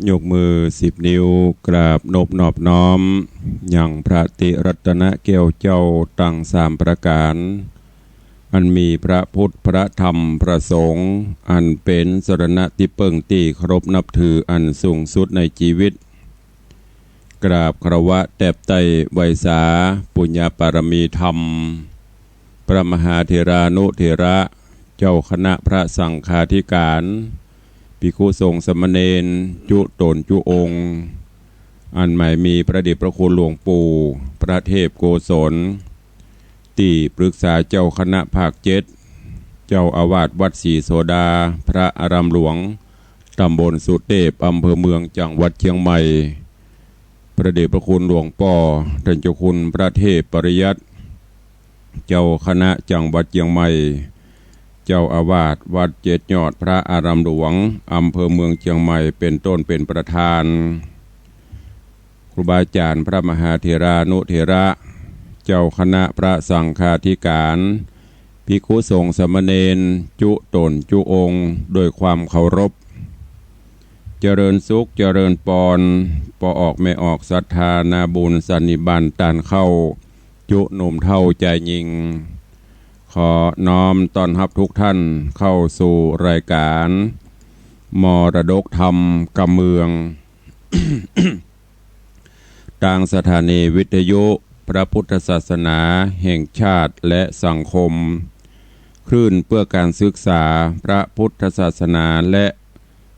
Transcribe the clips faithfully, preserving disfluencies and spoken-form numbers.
ยกมือสิบนิ้วกราบนบนอบน้อม ยังพระติรัตนแก้วเจ้าตังสามประก๋าน อันมีพระพุทธ พระธรรม พระสงฆ์ อันเป๋นสรณะตี้เปิ้งตี้เคารพนับถืออันสูงสุดในจีวิต กราบคารวะแตบไต้ไหว้สาปุญญปารมีธรรม พระมหาเถรานุเถระ เจ้าคณะพระสังฆาธิก๋าน ภิกขุสงฆ์สามเณร จุ๊ต๋นจุ๊องค์ อันหมายมีพระเดชพระคุณหลวงปู่ พระเทพโกศล ตี้ปรึกษาเจ้าคณะภาคเจ็ด เจ้าอาวาสวัดศรีโสดา พระอารามหลวง ต๋ำบลสุเตพ อำเภอเมือง จังหวัดเจียงใหม่ พระเดชพระคุณหลวงป้อ ต้านเจ้าคุณพระเทพปริยัติ เจ้าคณะจังหวัดเจียงใหม่ เจ้าอาวาสวัดเจ็ดยอด พระอารามหลวง อำเภอเมืองเจียงใหม่ เป๋นต้นเป๋นประธาน ครูบาอาจ๋ารย์พระมหาเถรานุเถระ เจ้าคณะพระสังฆาธิก๋าน ภิกขุสงฆ์สามเณร จุ๊ต๋นจุ๊องค์ ด้วยความเคารพ เจริญสุขเจริญปอน ป้อออกแม่ออกศรัทธานาบุญสันนิบาตต้านเข้า จุ๊หนุ่มเฒ่าจายญิง ขอน้อมต้อนฮับทุกท่านเข้าสู่รายก๋าน มรดกธรรมกำเมือง ตางสถานีวิทยุพระพุทธศาสนาแห่งชาติและสังคม คลื่นเพื่อการศึกษาพระพุทธศาสนาและ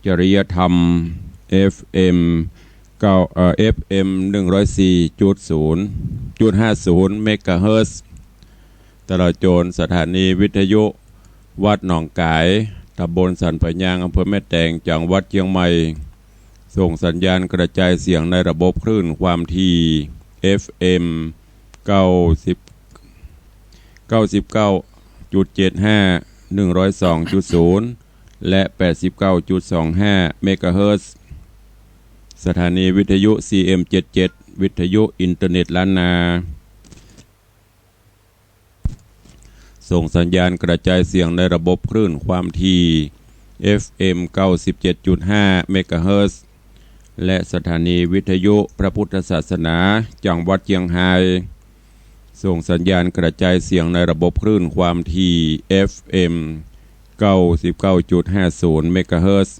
จริยธรรม เอฟเอ็ม เก้า เอ่อ เอฟเอ็ม หนึ่งร้อยสี่จุดศูนย์ จุดห้าศูนย์ เมกะเฮิรตซ์ ตลอดจนสถานีวิทยุวัดหนองก๋าย ตำบลสันป่ายยาง อำเภอแม่แตง จังหวัดเจียงใหม่ ส่งสัญญาณกระจายเสียงในระบบคลื่นความถี่ เอฟเอ็ม เก้าสิบ เก้าสิบเก้าจุดเจ็ดห้า หนึ่งร้อยสองจุดศูนย์ และ แปดสิบเก้าจุดสองห้า เมกะเฮิรตซ์ สถานีวิทยุ ซีเอ็มเจ็ดเจ็ด วิทยุอินเทอร์เน็ตล้านนา ส่งสัญญาณกระจายเสียงในระบบคลื่นความถี่ เอฟเอ็ม เก้าสิบเจ็ดจุดห้า เมกะเฮิรตซ์ และสถานีวิทยุพระพุทธศาสนาจังหวัดเจียงฮาย ส่งสัญญาณกระจายเสียงในระบบคลื่นความถี่ เอฟเอ็ม เก้าสิบเก้าจุดห้าศูนย์ เมกะเฮิรตซ์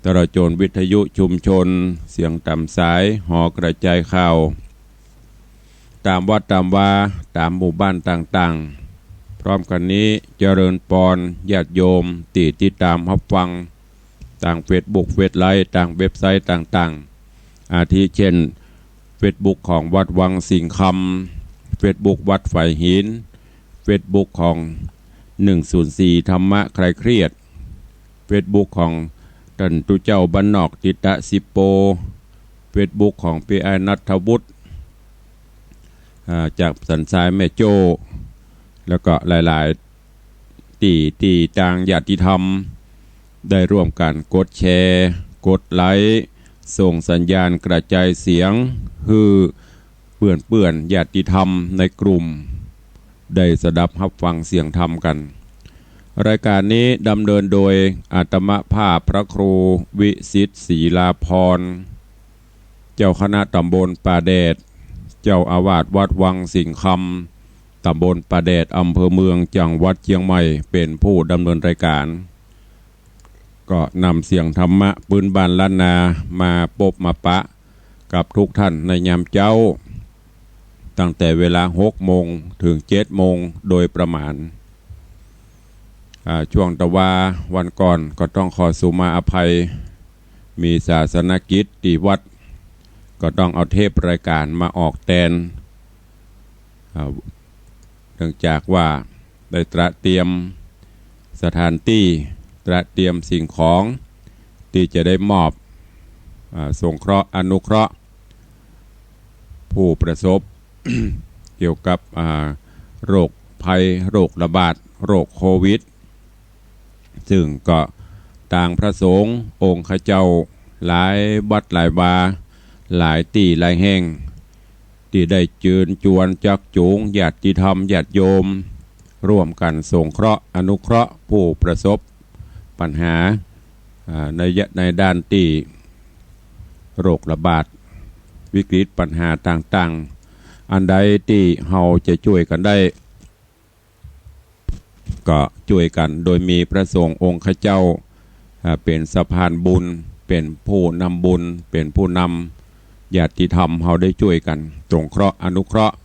ตลอดจนวิทยุชุมชน เสียงต๋ามสาย หอกระจายข่าว ต๋ามวัดต๋ามวา ต๋ามหมู่บ้านต่างๆ พร้อมกั๋นนี้เจริญปอนญาติโยมตี้ติดต๋ามฮับฟัง ตางเฟซบุ๊ก เฟซไลฟ์ ตางเว็บไซต์ต่างๆ อาทิเช่น เฟซบุ๊กของวัดวังสิงห์คำ เฟซบุ๊กวัดฝายหิน เฟซบุ๊กของ หนึ่งศูนย์สี่ ธรรมะคลายเครียด เฟซบุ๊กของต้านตุ๊เจ้าบ้านนอก ติตะสิปโป เฟซบุ๊กของพี่อ้ายณัฐวุฒิ อ่า จากสันทรายแม่โจ้ แล้วก็หลายๆ ตี้ ตี้ตางญาติธรรม ได้ร่วมกั๋นกดแชร์ กดไลก์ ส่งสัญญาณกระจายเสียง หื้อเปื้อนๆ ญาติธรรมในกลุ่ม ได้สดับฮับฟังเสียงธรรมกั๋น รายก๋านนี้ดำเนินโดยอาตมาภาพพระครูวิสิทธิ์ ศรีลาภรณ์ เจ้าคณะต๋ำบลป่าแดด เจ้าอาวาสวัดวังสิงห์คำ ต๋ำบลป่าแดด อำเภอเมือง จังหวัดเจียงใหม่ เป๋นผู้ดำเนินรายก๋าน ก็นำเสียงธรรมะปื๊นบ้านล้านนามาปบมาปะกับทุกท่านในยามเจ๊า ตั้งแต่เวลาหกโมงเถิงเจ็ดโมงโดยประมาณ อ่า ช่วงตะวาวันก่อนก็ต้องขอสุมาอภัย มีศาสนกิจตี้วัด ก็ต้องเอาเทปรายก๋านมาออกแตน อ่า เนื่องจากว่าได้ตระเตรียมสถานตี้ ตระเตรียมสิ่งของตี้จะได้มอบ อ่า สงเคราะห์อนุเคราะห์ ผู้ประสบ เกี่ยวกับ อ่า โรคภัย โรคระบาด โรคโควิด ซึ่งก็ตางพระสงฆ์องค์ข้าเจ้าหลายวัดหลายวา หลายตี้หลายแห่ง ตี้ได้เจิญจวนจักจูงญาติธรรมญาติโยม ร่วมกั๋นสงเคราะห์อนุเคราะห์ผู้ประสบปัญหา อ่า ในยะ ในด้านตี้ โรคระบาด วิกฤตปัญหาต่างๆ อันใดตี้เฮาจะจ้วยกั๋นได้ ก็จ้วยกั๋น โดยมีพระสงฆ์องค์ข้าเจ้า อ่า เป๋นสะพานบุญ เป๋นผู้นำบุญ เป๋นผู้นำญาติธรรม เฮาได้จ้วยกั๋นสงเคราะห์อนุเคราะห์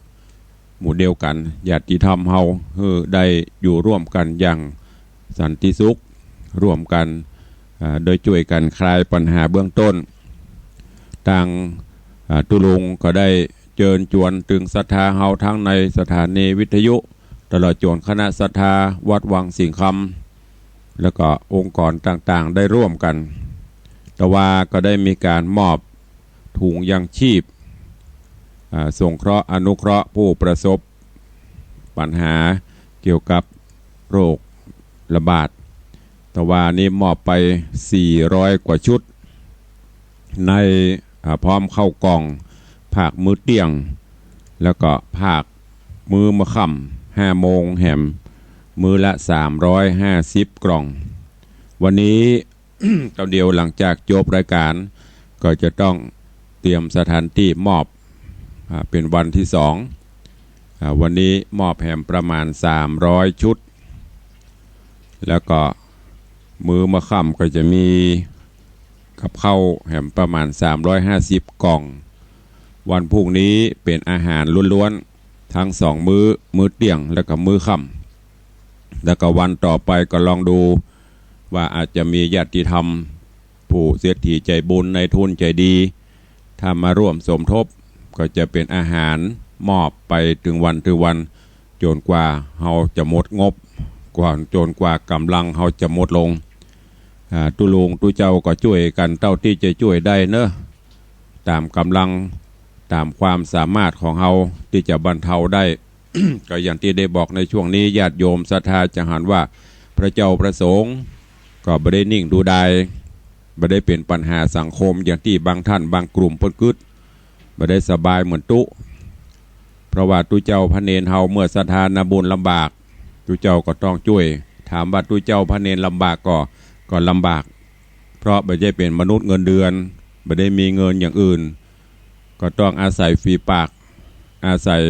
หมู่เดียวกั๋น ญาติธรรมเฮา หื้อได้อยู่ร่วมกั๋นอย่างสันติสุข ร่วมกั๋น อ่า โดยจ้วยกั๋นคลายปัญหาเบื้องต้น ตาง อ่า ตุ๊ลุงก็ได้เจิญจวนตึงศรัทธาเฮาตังในสถานีวิทยุ ตลอดจ๋นคณะศรัทธาวัดวังสิงห์คำ แล้วก็องค์กรต่างๆ ได้ร่วมกั๋น ตะวาก็ได้มีก๋านมอบถุงยังชีพ อ่า สงเคราะห์อนุเคราะห์ผู้ประสบปัญหาเกี่ยวกับโรคระบาด ตะวานี้มอบไปสี่ร้อยกว่าชุด ใน อ่า พร้อมข้าวกล่อง ภาคมื้อเตี้ยง แล้วก็ภาคมื้อมะค่ำ ห้าโมงแหม มื้อละสามร้อยห้าสิบกล่อง วันนี้ ต๋อนเดียวหลังจากจบรายก๋าน ก็จะต้องเตรียมสถานตี้มอบ อ่า เป๋นวันตี้สอง อ่า วันนี้มอบแหมประมาณสามร้อยชุด แล้วก็มื้อมะค่ำก็จะมีกับข้าวแหมประมาณสามร้อยห้าสิบกล่อง วันพรุ่งนี้เป๋นอาหารล้วนๆ ตังสองมื้อ มื้อเตี้ยงแล้วก็มื้อค่ำ แล้วก็วันต่อไปก็ลองดูว่าอาจจะมีญาติธรรม ผู้เศรษฐีใจ๋บุญ นายทุนใจ๋ดี ถ้ามาร่วมสมทบ ก็จะเป๋นอาหารมอบไปตึงวันตึงวัน จ๋นกว่าเฮาจะหมดงบ กว่า จ๋นกว่าก๋ำลังเฮาจะหมดลง อ่า ตุ๊ลุงตุ๊เจ้าก็จ้วยกั๋นเต้าตี้จะจ้วยได้เนาะ ต๋ามก๋ำลัง ต๋ามความสามารถของเฮาตี้จะบรรเทาได้ ก็อย่างตี้ได้บอกในช่วงนี้ ญาติโยมศรัทธาจะหันว่า พระเจ้าพระสงฆ์ก็บ่ได้นิ่งดูดาย บ่ได้เป๋นปัญหาสังคมอย่างตี้บางต้านบางกลุ่มเปิ้นกึ๊ด บ่ได้สบายเหมือนตุ๊ เพราะว่าตุ๊เจ้าพระเณรเฮาเมื่อศรัทธานาบุญลำบาก ตุ๊เจ้าก็ต้องจ้วย ถามว่าตุ๊เจ้าพระเณรลำบากก่อ ก็ลำบาก เพราะบ่ได้เป๋นมนุษย์เงินเดือน บ่ได้มีเงินอย่างอื่น ก็ต้องอาศัยฝีปาก อาศัย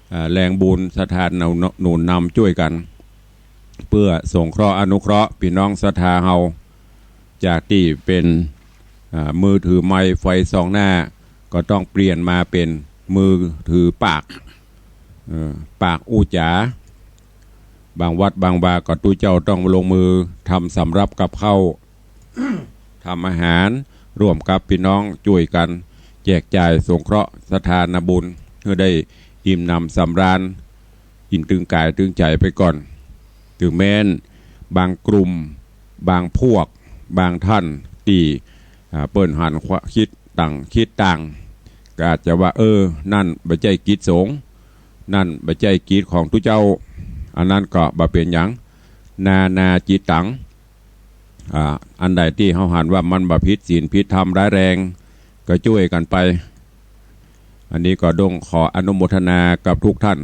เอ่อ แรงบุญศรัทธาหนุน หนุนนำจ้วยกั๋น เปื้อสงเคราะห์อนุเคราะห์ปี้น้องศรัทธาเฮา จากตี้เป๋น อ่า มือถือไมค์ไฟส่องหน้า ก็ต้องเปลี่ยนมาเป๋นมือถือปาก เอ่อ ปากอู้จ๋า บางวัดบางวาก็ตุ๊เจ้าต้องลงมือทำสำรับกับข้าว ทำอาหารร่วมกับปี้น้องจ้วยกั๋น แจกจ่ายสงเคราะห์ศรัทธานาบุญ หื้อได้อิ่มหนำสำราญ กิ๋นตึงก๋ายตึงใจ๋ไปก่อน เถิงแม้นบางกลุ่ม บางพวก บางต้านตี้ อ่า เปิ้นหันความกึ๊ดต่างกึ๊ดต่าง ก็อาจจะว่า เออ นั่นบ่ใจ้กิจสงฆ์ นั่นบ่ใจ้กิจของตุ๊เจ้า อันนั้นก็บ่เป๋นหยัง นานาจิตตัง อ่า อันใดตี้เฮาหันว่ามันบ่ผิดศีลผิดธรรมร้ายแรง ก็จ้วยกั๋นไป อันนี้ก็ต้องขออนุโมทนากับทุกต้าน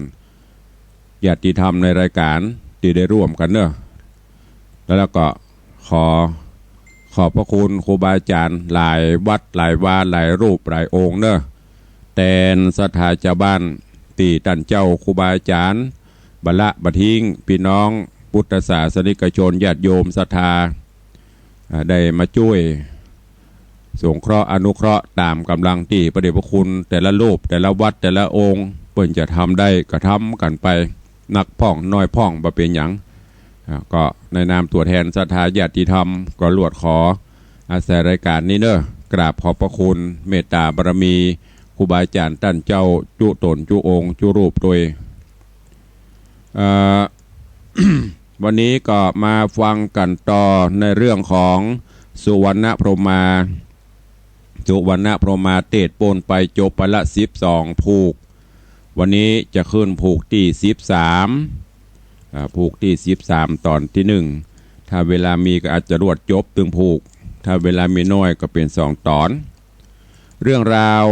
ญาติธรรมในรายก๋านตี้ได้ร่วมกั๋นเนาะ แล้วก็ขอขอบพระคุณครูบาอาจ๋ารย์หลายวัดหลายวาหลายรูปหลายองค์เนาะ แตนศรัทธาจาวบ้านตี้ต้านเจ้าครูบาอาจ๋ารย์บ่ละบ่ทิ้งปี้น้องพุทธศาสนิกชนญาติโยมศรัทธา อ่า ได้มาจ้วยสงเคราะห์อนุเคราะห์ต๋ามก๋ำลังตี้พระเดชพระคุณแต่ละรูปแต่ละวัดแต่ละองค์เปิ้นจะทำได้ก็ทำกั๋นไป นักพ่องน้อยพ่องบ่เป๋นหยัง อ่า ก็ในนามตั๋วแทนศรัทธาญาติธรรมก็ลวดขออาศัยรายก๋านนี้เนาะ กราบขอบพระคุณเมตตาบารมีครูบาอาจ๋ารย์ต้านเจ้าจุ๊ต๋นจุ๊องค์จุ๊รูปตวย เอ่อ วันนี้ก็มาฟังกั๋นต่อในเรื่องของสุวรรณพรหมา สุวรรณพรหมาเตสน์ปนไปจบไปละสิบสองผูก วันนี้จะขึ้นผูกตี้สิบสาม อ่า ผูกตี้สิบสามต๋อนตี้หนึ่ง ถ้าเวลามีก็อาจจะลวดจบตึงผูก ถ้าเวลามีน้อยก็เป๋นสองต๋อน เรื่องราว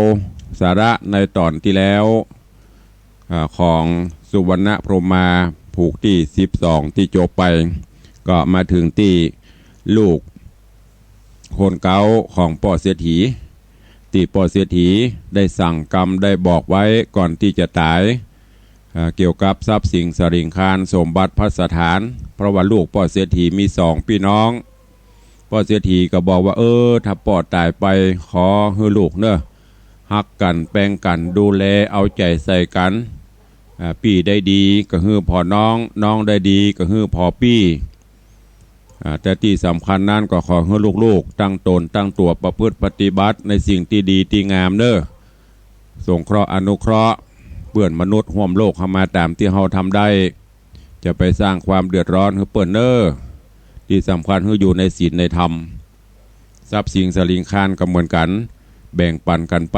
สาระในต๋อนตี้แล้ว อ่า ของสุวรรณพรหมาผูกตี้สิบสองตี้จบไป ก็มาเถิงตี้ลูกคนเก๊าของป้อเศรษฐี ตี้ป้อเศรษฐีได้สั่งกำได้บอกไว้ก่อนตี้จะต๋าย อ่า เกี่ยวกับทรัพย์สิงห์สลิงคารสมบัติภัสถาน เพราะว่าลูกป้อเศรษฐีมีสองปี้น้อง ป้อเศรษฐีก็บอกว่า เออ ถ้าป้อต๋ายไป ขอหื้อลูกเน่อ ฮักกั๋น แปงกั๋น ดูแล เอาใจ๋ใส่กั๋น อ่า ปี้ได้ดีก็หื้อผ่อน้อง น้องได้ดีก็หื้อผ่อปี้ อ่า แต่ตี้สำคัญนั้นก็ขอหื้อลูกๆ ตั้งต๋นตั้งตั๋วประพฤติปฏิบัติในสิ่งตี้ดีตี้งามเน่อ สงเคราะห์อนุเคราะห์เปื้อนมนุษย์ฮ่วมโลกเฮามาต๋ามตี้เฮาทำได้ จะไปสร้างความเดือดร้อนหื้อเปิ้นเน่อ ตี้สำคัญหื้ออยู่ในศีลในธรรม ทรัพย์สิงห์สลิงคารก็เหมือนกั๋น แบ่งปั๋นกั๋นไป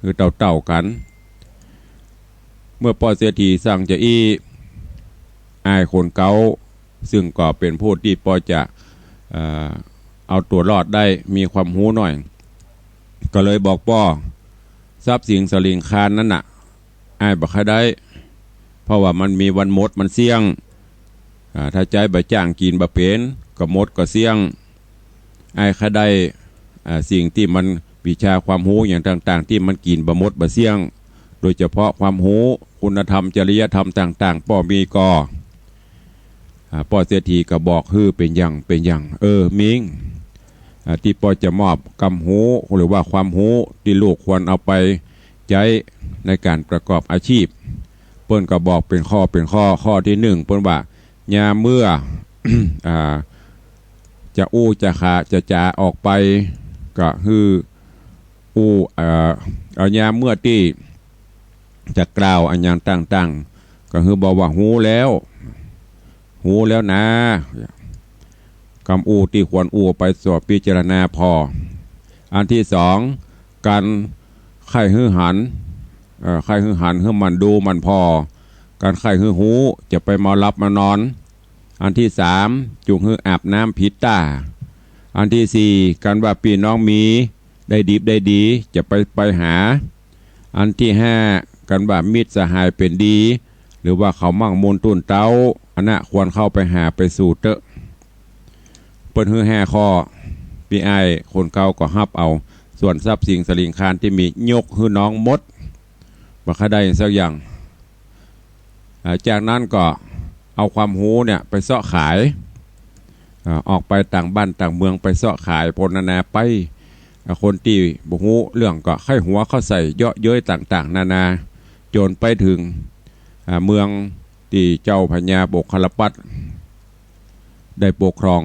หื้อเต้าๆ กั๋น เมื่อป้อเศรษฐีสั่งจาอี้ อ้ายคนเก๊า ซึ่งก็เป๋นผู้ตี้ป้อจะ เอ่อ เอาตั๋วรอดได้ มีความฮู้หน่อย ก็เลยบอกป้อ ทรัพย์สิงห์สลิงคารนั้นน่ะ อ้ายบ่ใค่ได้ เพราะว่ามันมีวันหมดมันเสี้ยง อ่า ถ้าใจ๊บ่าจ้างกิ๋นบ่เป๋น ก็หมดก็เสี้ยง อ้ายใค่ได้ อ่า สิ่งตี้มันวิชาความฮู้อย่างต่างๆ ตี้มันกิ๋นบ่หมดบ่เสี้ยง โดยเฉพาะความฮู้คุณธรรมจริยธรรมต่างๆ ป้อมีก่อ อ่า ป้อเศรษฐีก็บอกหื้อเป๋นอย่างเป๋นอย่าง เออ มี อ่า ตี้ป้อจะมอบกำฮู้หรือว่าความฮู้ตี้ลูกควรเอาไปใจ๊ในก๋านประกอบอาชีพ เปิ้นก็บอกเป๋นข้อเป๋นข้อ ข้อตี้นึ่ง เปิ้นว่า ยามเมื่อ อ่า จะอู้จะขาจะจ๋าออกไป ก็หื้ออู้ เอ่อ เอายามเมื่อตี้จะกล่าวอะหยังต่างๆ ก็หื้อบอกว่า ฮู้แล้ว ฮู้แล้วนา กำอู้ตี้ควรอู้ไปสอบพิจารณาผ่อ อันตี้สอง ก๋านใค่หื้อหัน เอ่อ ใค่หื้อหันหื้อหมั่นดูหมั่นผ่อ ก๋านใค่หื้อฮู้จะไปเมาหลับเมานอน อันตี้สาม จุ่งหื้ออาบน้ำผิดต้า อันตี้สี่ ก๋านว่าปี้น้องมีได้ดิบได้ดี จะไปไปหา อันตี้ห้า ก๋านว่ามิตรสหายเป๋นดี หรือว่าเขามั่งมูลตุ้นเต๊า อันน่ะควรเข้าไปหาไปสู่เต๊อะ เปิ้นหื้อห้าข้อ ปี้อ้ายคนเก๊าก็ฮับเอา ส่วนทรัพย์สิงห์สลิงคารตี้มียกหื้อน้องหมด บ่ใค่ได้สักอย่าง อ่า จากนั้นก็เอาความฮู้เนี่ยไปเซาะขาย อ่า ออกไปต่างบ้านต่างเมืองไปเซาะขายพรรณนาไป อ่า คนตี้บ่ฮู้เรื่องก็ใค่หัวเข้าใส่เยาะเย้ยต่างๆ นานา จ๋นไปเถิง อ่า เมืองตี้เจ้าพญาโบคคัลลปัตต์ได้ปกครอง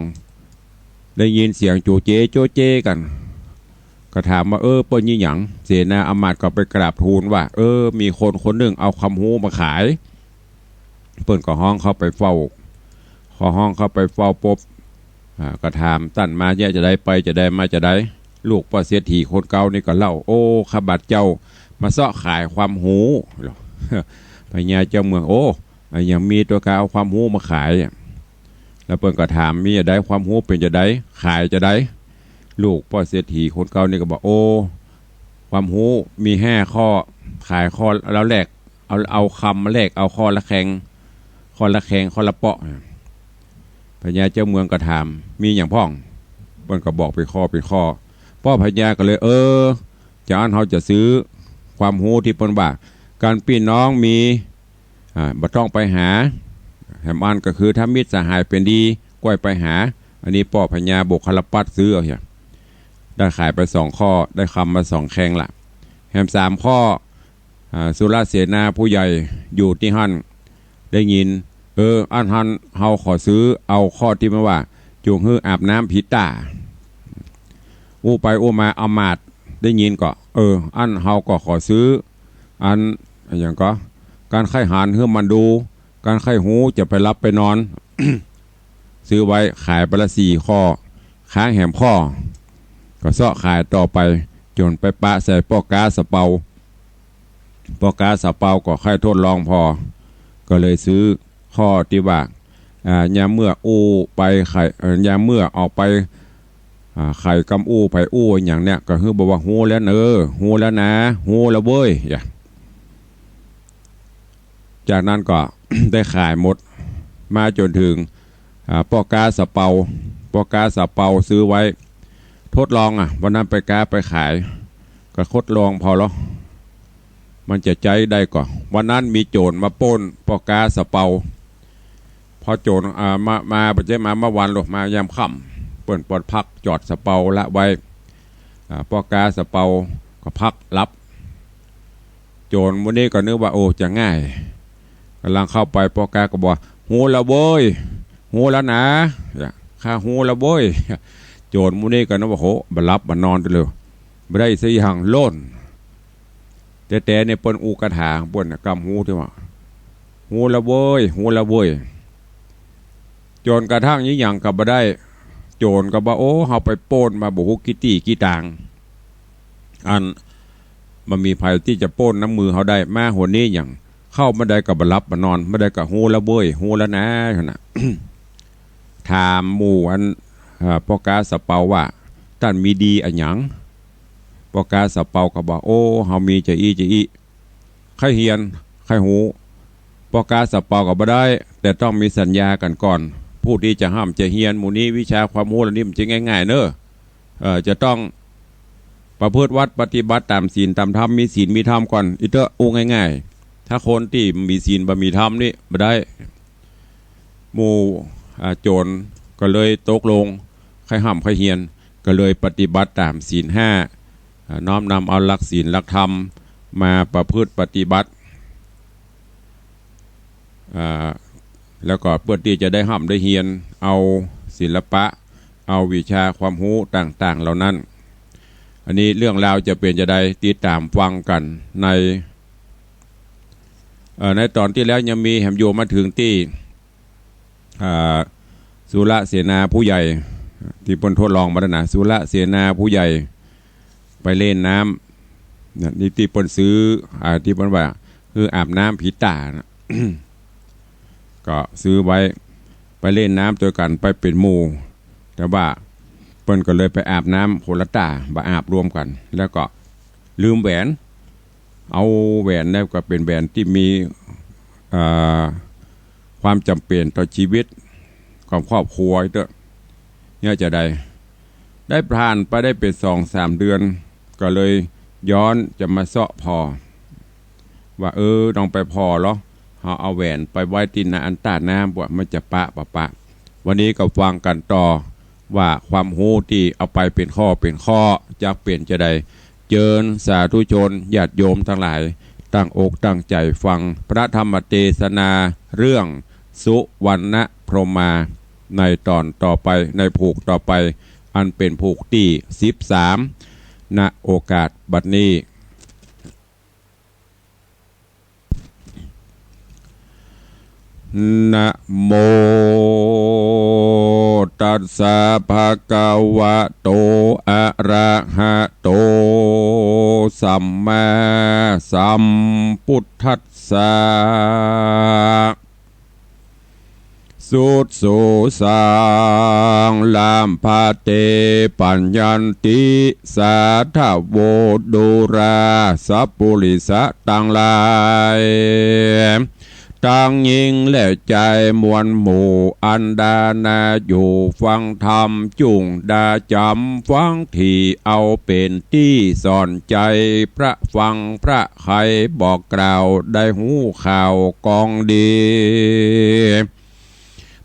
ได้ยินเสียงโจ๊เจ๊โจ๊เจ๊กั๋น ก็ถามว่า เออ เปิ้นมีหยัง เสนาอำมาตย์ก็ไปกราบทูลว่า เออ มีคนคนนึ่งเอาความฮู้มาขาย เปิ้นก็ฮ้องเข้าไปเฝ้า พอฮ้องเข้าไปเฝ้าปุ๊บ อ่า ก็ถาม ต้านมาเยียะจาใด ไปจาใด มาจาใด ลูกป้อเศรษฐีคนเก๊านี่ก็เล่า โอ้ ข้าบาทเจ้ามาเซาะขายความฮู้ พญาเจ้าเมือง โอ้ อะหยังมีตั๋ว กาเอาความฮู้มาขายอะ แล้วเปิ้นก็ถาม มีจาใด ความฮู้เป๋นจาใด ขายจาใด ลูกป้อเศรษฐีคนเก๊านี่ก็บอก โอ้ ความฮู้มีห้าข้อ ขายข้อละแลก เอา เอาคำมาแลกเอาข้อละแคง ข้อละแคง ข้อละเปาะ พญาเจ้าเมืองก็ถาม มีหยังพ่อง เปิ้นก็บอกเป๋นข้อเป๋นข้อ ป้อพญาก็เลย เออ จาอั้นเฮาจะซื้อความฮู้ตี้เปิ้นว่า ก๋านปี้น้องมี อ่า บ่ต้องไปหา แหมอันก็คือถ้ามิตรสหายเป๋นดี ก้อยไปหา อันนี้ป้อพญาโบคคัลลปัตต์ซื้อเอาเหีย ได้ขายไปสองข้อ ได้คำมาสองแคงละ แหมสามข้อ อ่า สุรเสนาผู้ใหญ่อยู่ตี้หั้นได้ยิน เออ อั้นหั้นเฮาขอซื้อเอาข้อตี้มันว่า จุ่งหื้ออาบน้ำผิดต้า อู้ไปอู้มาอำมาตย์ได้ยินก็ เออ อั้นเฮาก็ขอซื้อ อัน อะหยังก็ ก๋านใค่หันหื้อหมั่นดู ก๋านใค่ฮู้จะไปหลับไปนอน ซื้อไว้ ขายไปละสี่ข้อ ค้างแหมข้อ ก็เซาะขายต่อไป จ๋นไปปะใส่ป้อก๊าสะเปา ป้อก๊าสะเปาก็ใค่ทดลองผ่อ ก็เลยซื้อข้อตี้ว่า อ่า ยามเมื่ออู้ไปใค่ เอ่อ ยามเมื่อออกไป อ่า ใค่กำอู้ใผอู้อะหยังเนี่ย ก็หื้อบอกว่า ฮู้แล้วเน่อ ฮู้แล้วนา ฮู้แล้วเว้ย อย่า จากนั้นก็ ได้ขายหมด มาจ๋นเถิง อ่า ป้อก๊าสะเปา ป้อก๊าสะเปาซื้อไว้ ทดลองอะ วันนั้นไปก๊าไปขาย ก็คดลองผ่อลอ มันจะใจ๊ได้ก่อ วันนั้นมีโจ๋รมาป้นป้อก๊าซะเปา พอโจ๋ร อ่า มา มา บ่ใจ้มาเมื่อวานหรอก มายามค่ำ เปิ้นปอดพักจอดสะเปาละไว้ อ่า ป้อก๊าซะเปาก็พักหลับ โจ๋รหมู่นี้ก็นึกว่า โอ้ จะง่าย ก่ำลังเข้าไป ป้อก๊าซะก็บอก ฮู้ละเว้ย ฮู้ละนา ข้าฮู้ละเว้ย โจ๋รหมู่นี้ก็นึกว่า โห บ่หลับบ่นอนเลย บ่ได้สักอย่าง โล่น แต่ แต่เนี่ยเปิ้นอู้กาถาเปิ้นน่ะ กำฮู้ตี้ว่า ฮู้ละเว้ย ฮู้ละเว้ย จ๋นกระทั่งอิหยังก็บ่ได้ โจ๋รก็ว่า โอ้ เฮาไปป้นมาบ่ฮู้กี่ตี้กี่ตาง อัน บ่มีใผตี้จะป้นน้ำมือเฮาได้ มาหนนี้หยัง เข้ามาได้ก็บ่หลับบ่นอน มาได้ก็ฮู้ละเว้ย ฮู้ละนา หั้นน่ะ ถามหมู่อัน เอ่อ ป้อก๊าซะเปาว่า ต้านมีดีอะหยัง ป้อก๊าซะเปาก็บอก โอ้ เฮามีจะอี้จะอี้ ใค่เฮียน ใค่ฮู้ ป้อก๊าซะเปาก็บ่ได้ แต่ต้องมีสัญญากั๋นก่อน ผู้ตี้จะฮ่ำจะเฮียนหมู่นี้ วิชาความฮู้เหล่านี้มันจะง่ายๆ เน่อ เอ่อ จะต้องประพฤติวัตรปฏิบัติต๋ามศีลต๋ามธรรม มีศีลมีธรรมก่อน อี้เต๊อะ อู้ง่ายๆ ถ้าคนตี้มีศีลบ่มีธรรมนี่บ่ได้ หมู่ อ่า โจ๋รก็เลยตกลง ใค่ฮ่ำใค่เฮียน ก็เลยปฏิบัติต๋ามศีลห้า อ่า น้อมนำเอาหลักศีลหลักธรรมมาประพฤติปฏิบัติ อ่า แล้วก็เปื้อตี้จะได้ฮ่ำได้เฮียน เอาศิลปะ เอาวิชาความฮู้ต่างๆ เหล่านั้น อันนี้เรื่องราวจะเป๋นจาใด ติดต๋ามฟังกั๋นใน เอ่อ ในต๋อนตี้แล้วยังมีแหม อยู่มาเถิงตี้ อ่า สุรเสนาผู้ใหญ่ ตี้เปิ้นทดลองมาแล้วนะ สุรเสนาผู้ใหญ่ไปเล่นน้ำ นะ นี่ตี้เปิ้นซื้อ อ่า ตี้เปิ้นว่า คืออาบน้ำผีต๋านะ ก็ซื้อไว้ ไปเล่นน้ำตวยกั๋น ไปเป๋นหมู่ แต่ว่าเปิ้นก็เลยไปอาบน้ำคนละต๋า บ่อาบรวมกั๋น แล้วก็ลืมแหวน เอาแหวนเนี่ยก็เป๋นแหวนตี้มี เอ่อ ความจ๋ำเป๋นต่อจีวิตของครอบครัวเต๊อะ เนี่ยจะใด ได้ผ่านไปได้เป๋นสองสามเดือน ก็เลยย้อนจะมาเซาะผ่อ ว่า เออ ต้องไปผ่อลอ เฮาเอาแหวนไปไว้ตี้หน้าอันต้าน้ำ ว่ามันจะปะบ่ปะ วันนี้ก็ฟังกั๋นต่อ ว่าความฮู้ตี้เอาไปเป๋นข้อเป๋นข้อ จักเป๋นจาใด เจิญสาธุชนญาติโยมตังหลาย ตั้งอกตั้งใจ๋ฟังพระธรรมเตสนาเรื่องสุวรรณพรหมา ในต๋อนต่อไป ในผูกต่อไป อันเป๋นผูกตี้สิบสาม ณ โอกาสบัดนี้ นะโม ตัสสะ ภะคะวะโต อะระหะโต สัมมาสัมพุทธัสสะ สุดโสสัง ลาภะเต ปัญญันติ สาธะโว ดูราสะปุริสะตังหลาย ตังญิงและจายมวลหมู่ อันดานาอยู่ฟังธรรม จุ่งดาจ๋ำฟัง ถี่เอาเป๋นตี้สอนใจ๋ พระฟังพระใค่บอกกล่าว ได้ฮู้ข่าวกองดี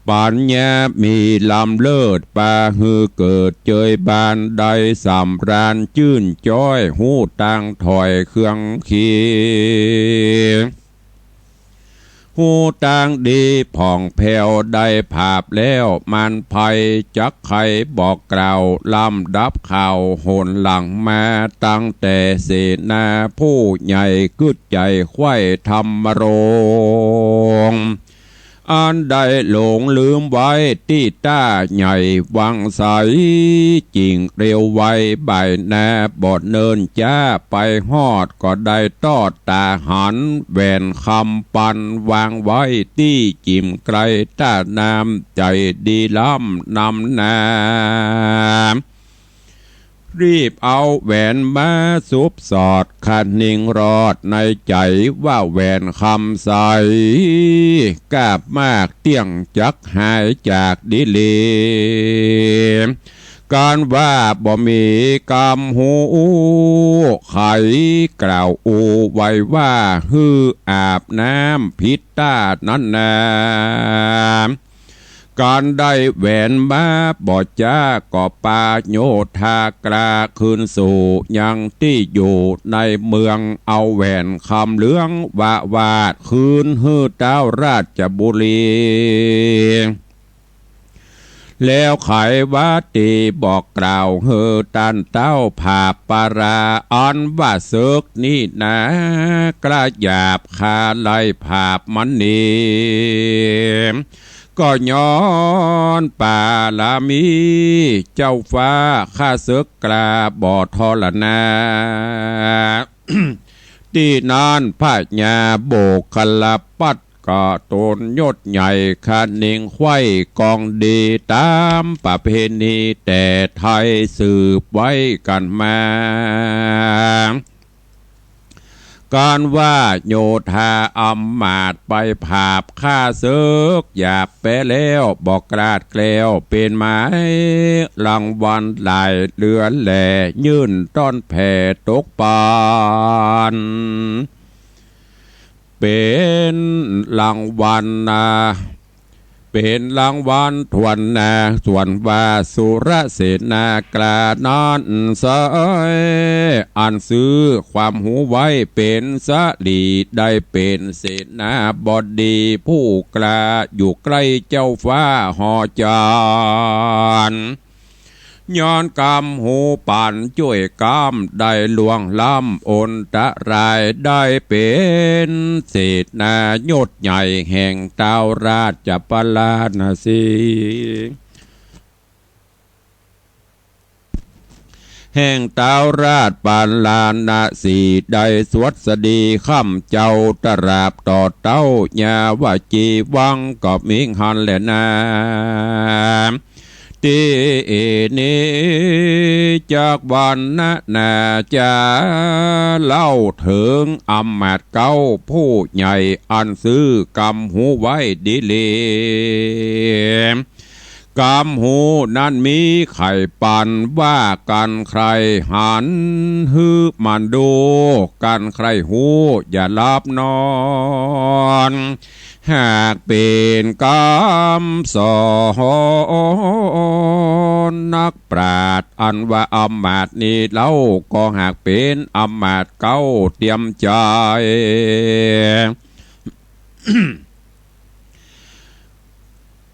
ปัญญามีล้ำเลิศ ปาหื้อเกิดเจยบาน ได้สำราญจื้นจ๊อย ฮู้ตางถอยเครื่องขี ฮู้ตางดีผ่องแผ้ว ได้ผาบแล้วมานภัย จักใค่บอกกล่าว ลำดับข่าวหนหลังมา ตั้งแต่เสนาผู้ใหญ่ กึ๊ดใจ๋ใค่ธรรมรงค์ อันได้หลงลืมไว้ตี้ต้าใหญ่วังไส จิ่งเร็วไวบ่ายนา บ่เนิ่นจ๊าไปฮอด ก็ได้ตอดต๋าหัน แหวนคำปันวางไว้ตี้จิ่มไกล ต้าน้ำใจ๋ดีล้ำนำนา รีบเอาแหวนมาสุบสอด คะนิงรอดในใจ๋ ว่าแหวนคำใส กาบมากเตี้ยง จักหายจากดีหลี กันว่าบ่มีกำฮู้ ใค่กล่าวอู้ไว้ว่า หื้ออาบน้ำผิดต้านั้นนา กันได้แหวนมาบ่จ๊า ก็ปาโยธากล้าคืนสู่ยังตี้อยู่ในเมือง เอาแหวนคำเหลืองวาวาดคืนหื้อต้าวราชบุรี แล้วใค่ว่าตี้บอกกล่าวหื้อต้านเต้าผาบปราอันว่าเสิกนี้นา กล้าหยาบคาไล่ผาบมันนี้ ก็ย้อนปารามีเจ้าฟ้าข้าเสิกกล้าบ่ทรนา ตี้นั้นพญาโบกคลปัตตร์ก็ต๋นยศใหญ่คะเน่งใคว่กองดีต๋ามประเพณีแต่ไทยสืบไว้กั๋นมา กันว่าโยธาอำมาตย์ไปผาบข้าเสิกหยาบแป๊แล้วบ่กล้าดแกล้ว เป๋นหมายรางวัลหลายเหลือแหล่ยื่นต้อนแผ่ตกปัน เป๋นรางวัลนา เป๋นรางวัลถ้วนนา ส่วนว่าสุรเสนากล้านั้นไส้ อันซื่อความฮู้ไว้เป๋นสลี ได้เป๋นเสนาบดีผู้กล้าอยู่ใก้เจ้าฟ้าหอจาน ย้อนกำฮู้ปันจ้วยกำได้ล่วงล้ำอนตราย ได้เป๋นเสนายศใหญ่แห่งต้าวราชปาราณสี แห่งต้าวราชปาราณสี ได้สวัสดีคำเจ้าตราบต่อเต้ายาวจีวังก็มิหั้นแลนา ตี้นี้จักวรรณนาจะเล่าเถิงอำมาตย์เก๊าผู้ใหญ่อันซื่อกำฮู้ไว้ดีหลี กำฮู้นั้นมีไขปันว่า กั๋นใค่หันหื้อมันดู กั๋นใค่ฮู้อย่าหลับนอน หากเป๋นกำสอนนักปราชญ์อันว่าอำมาตย์นี้เล่า ก็หากเป๋นอำมาตย์เก๊าเตียมใจ๋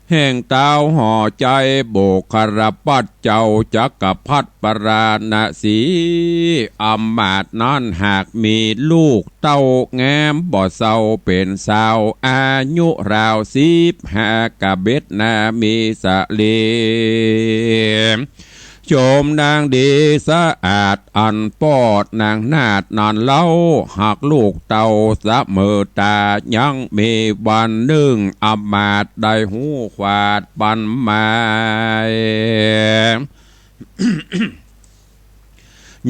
แห่งต้าวหอใจ๋โบกคลปัตตร์เจ้าจักรพรรดิปาราณสี อำมาตย์นั้นหากมีลูกเต้างามบ่เซา เป๋นสาวอายุราวสิบห้ากะเบ็ดนา มีสะเหลี่ยม ชมนางดีสะอาดอันปอดนางนาฏนั้นเล่า หากลูกเต้าเสมอต๋า ยังมีวันนึ่งอำมาตย์ได้ฮู้ขวาดปันหมาย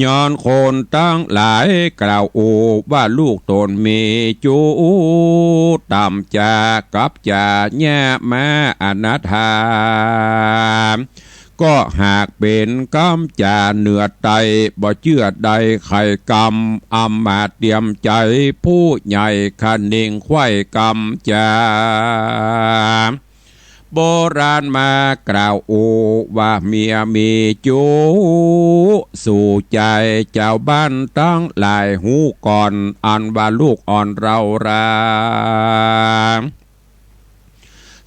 ย้อนคนตังหลายกล่าวอู้ว่าลูกต๋นมีจุต่ำจ๋ากับจ๋าเยียะมาอนาถา ก็หากเป๋นกำจ๋าเหนือใต้ บ่เจื้อได้ไขกำ อำมาตย์เตียมใจ๋ ผู้ใหญ่คะเน่งใคว่กำจ๋า โบราณมากล่าวอู้ว่าเมียมีจุ สู่ใจ๋จาวบ้านตังหลายฮู้ก่อน อันว่าลูกอ่อนเร้ารา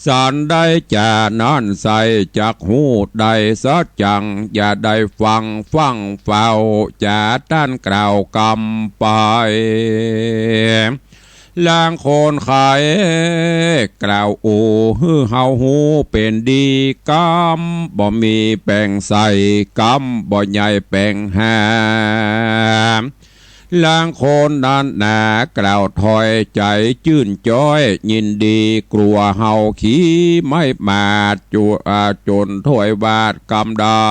สันได้จ๋านั้นใส่จักฮู้ได้สัจจัง อย่าได้ฟังฟั่งเฝ้าจ๋าต้านกล่าวกำไป ลางคนใค่กล่าวอู้หื้อเฮาฮู้เป๋นดี กำบ่มีแป๋งใส่ กำบ่ใหญ่แป๋งหา ลางคนนั้นหนากล่าวถ้อยใจ๋จื้นจ๊อยยินดี กลัวเฮาขี้ไม้หมาดจุ อ่า จ๋นถ้วยวาดกำได้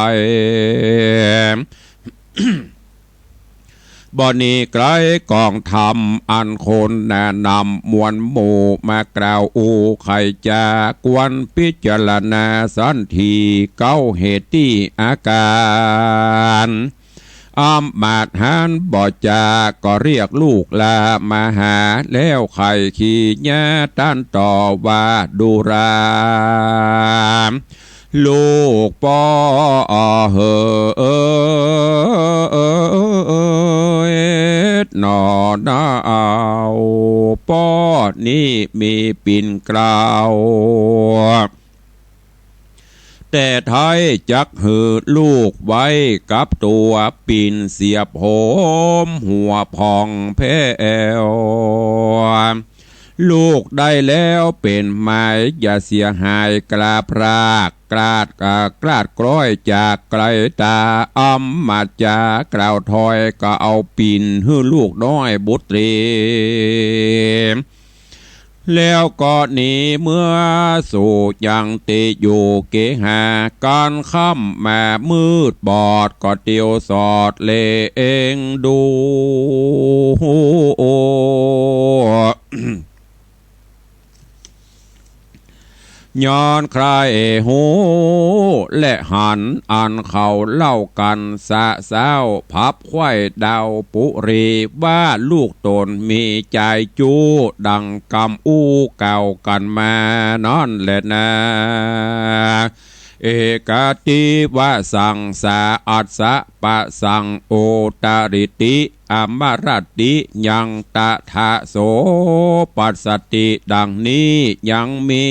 บ่นี้ใกล้กองธรรมอันควรแนะนำมวลหมู่มากล่าวอู้ไขจ๋ากวนพิจารณาสันทีเก้าเหตุตี้อาก๋าน อำมาตย์หันบ่จ๋าก็เรียกลูกลามาหา แล้วใค่ขีญาต้านต่อว่า ดูรา ลูกป้อเหย หน่อเนา ป้อนี้มีปิ่นเกล้า แต่ไท้จักหื้อลูกไว้กับตั๋ว ปิ่นเสียบโหมหัวผ่องแผ้ว ลูกได้แล้วเป๋นหมาย อย่าเสียหายกล้าพราก กล้าด อ่า กล้าดกล้อยจากไกลต๋า อำมาตย์จ๋ากล่าวถอย ก็เอาปิ่นหื้อลูกน้อยบุตรี แล้วก็หนีเมือสู่ยังตี้อยู่เกหา ก๋านค่ำมามืดบอดก็เตียวสอดแลเองดู ย้อนใคร่ฮู้และหันอันเขาเล่ากั๋นสะเซ้า ผับไขว้ดาวปุรี ว่าลูกต๋นมีจายจู้ ดังกำอู้กล่าวกั๋นมานั้นแลนา เอกาติวะสังสา อัสสะปะสัง โอตริติ อมรติ ยังตถาโส ปัสสติ ดังนี้ยังมี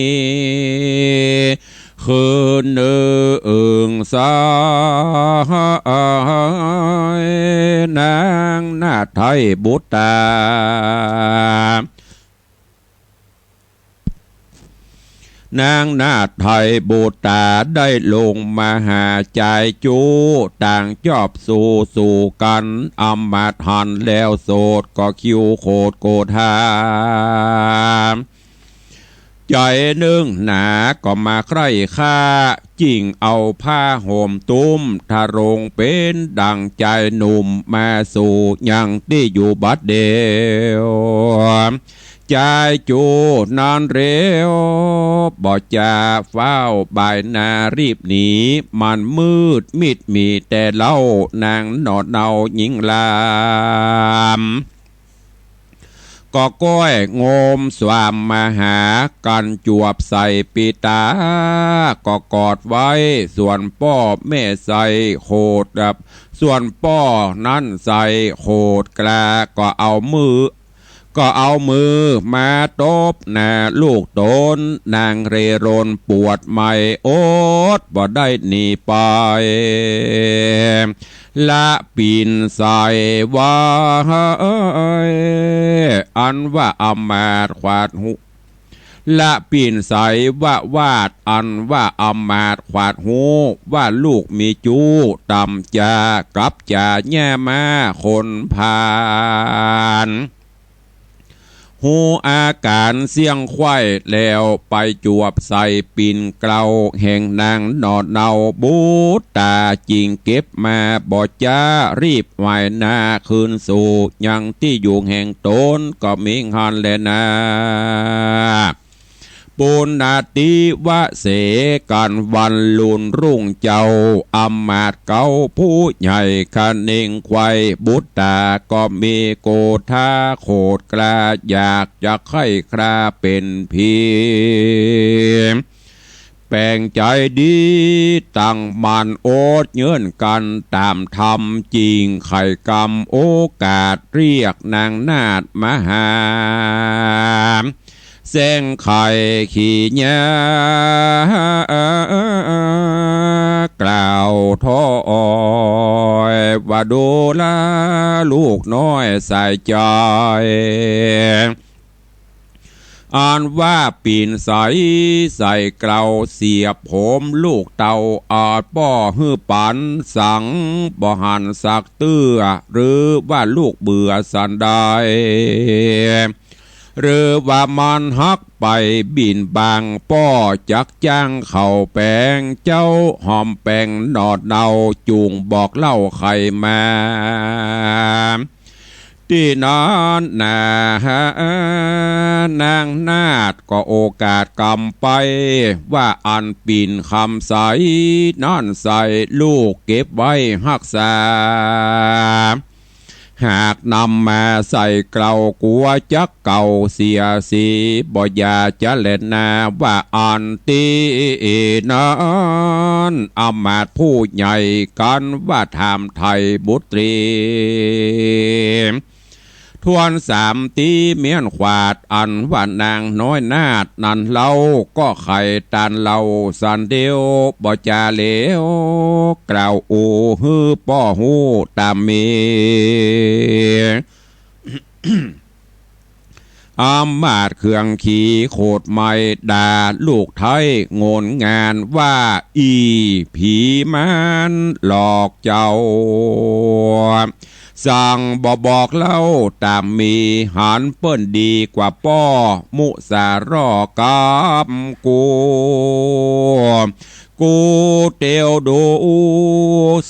คืนนึ่งสาย นางนาฏไทยบุตรา นางนาฏไทยบุตราได้ลงมาหาจายจู้ ต่างจอบสู่สู่กั๋น อำมาตย์หันแล้วโสด ก็คิ้วโขดโกธา ใจ๋นึ่งหนาก็มาใคร่ฆ่า จึ่งเอาผ้าห่มตุ้มทะรงเป๋นดั่งจายหนุ่ม มาสู่ยังตี้อยู่บัดเดียว จายจู้นั้นเร็ว บ่จ๋าฟ้าวบ่ายหน้ารีบหนี มันมืดมิดมีแต่เล้า นางหน่อเนาหญิงลาม ก็ก้อยโงมสวามมาหากั๋น จวบใส่ปิต๋าก็กอดไว้ ส่วนป้อแม่ใส่โขด ส่วนป้อนั้นใส่โขดกล้า ก็เอามือ ก็เอามือมาตบหน้าลูกต๋น นางเร่ร่อนปวดไหม้อดบ่ได้หนีไป ละปิ่นใสว่า อันว่าอำมาตย์ขวาดหู ละปิ่นใสว่าวาด อันว่าอำมาตย์ขวาดฮู้ ว่าลูกมีจู้ ต่ำจ๋ากับจ๋าแย่มาคนผ่าน ฮู้อาก๋านเสี้ยงไขว้แล้ว ไปจวบใส่ปิ่นเกล้าแห่งนางหน่อเนาบุตรา จึงเก็บมาบ่จ๋า รีบไหว้หน้าคืนสู่ยังตี้อยู่แห่งต๋น ก็มีหั้นแลนา ปุณณติวะเสกั๋นวันลุนรุ่งเจ้า อำมาตย์เก๊าผู้ใหญ่คะเน่งไขว้บุตราก็มีโกธาโขดกล้า อยากจะใค่คราเป๋นผี แป๋งใจ๋ดีตั้งมั่นอดเยินกั๋นต๋ามธรรม จึงใค่กำโอกาสเรียกนางนาฏมาหา แสงไขขีญา กล่าวถอยว่า ดูราลูกน้อยสายใจ๋ อันว่าปิ่นใสใส่เกล้าเสียบโหมลูกเต้า อาจป้อหื้อปั๋นสังบ่หันสักเตื้อ หรือว่าลูกเบื่อสันใด หรือว่ามันฮักไปบิ่นบาง ป้อจักจ้างเข้าแป๋ง เจ้าหอมแป๋งหน่อเนาจุ่งบอกเล่าไขมา ตี้นั้นนา นางนาฏก็โอกาสกำไป ว่าอันปิ่นคำใสนั้นใส่ลูกเก็บไว้ฮักษา หากนำมาใส่เกลากั๋วจักเก่าเสียสี บ่อย่าจะแลนา ว่าอันตี้นั้นอำมาตย์ผู้ใหญ่กั๋นว่าถามไถ่บุตรี ทวนสามตี้เมี้ยนขวาดอันว่านางน้อยนาฏนั้นเล่า ก็ไขตันเล่าสันเดียวบ่จาเหลว กล่าวอู้หื้อป้อฮู้ต๋ามมี อำมาตย์เคืองขีโขดไหม้ด่าลูกไท้โงนงานว่า อี่ผีมารหลอกเจ้า สั่งบ่บอกเล่าต๋ามมี หันเปิ้นดีกว่าป้อมุสาร่อกับกู กูเตียวดู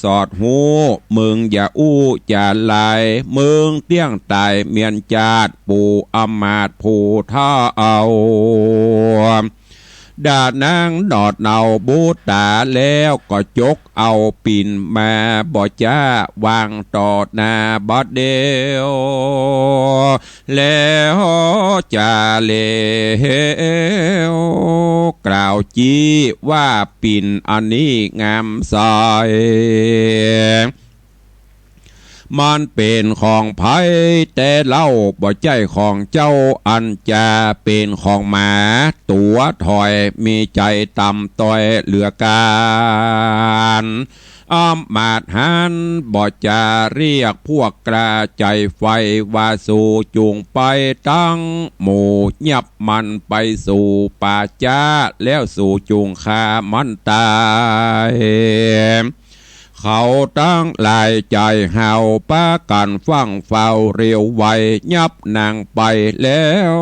สอดฮู้ มึงอย่าอู้จ๋าหลาย มึงเตี้ยงต๋ายเมียนจาติปู่อำมาตย์ผู้ถ้าเอา ด่านางหนอดเหนาบูต๋าแล้วก็จกเอาปิ่นมาบ่จ้าวางต่อหน้าบัดเดียว แล้วจาเหลว กล่าวจี้ว่าปิ่นอันนี้งามใส มันเป๋นของใผแต๊เล่า บ่ใจ้ของเจ้าอันจาเป๋นของหมา ตั๋วถอยมีใจ๋ต่ำต้อยเหลือกาล อำมาตย์หันบ่จาเรียกพวกกล้าใจ๋ไฟว่า สูจุ่งไปตังหมู่ยับมันไปสู่ป่าจ๊า แล้วสูจุ่งฆ่ามันต๋าย เขาตังหลายใจ๋เห่าปากั๋นฟั่งเฝ้าเร็วไว ยับนางไปแล้ว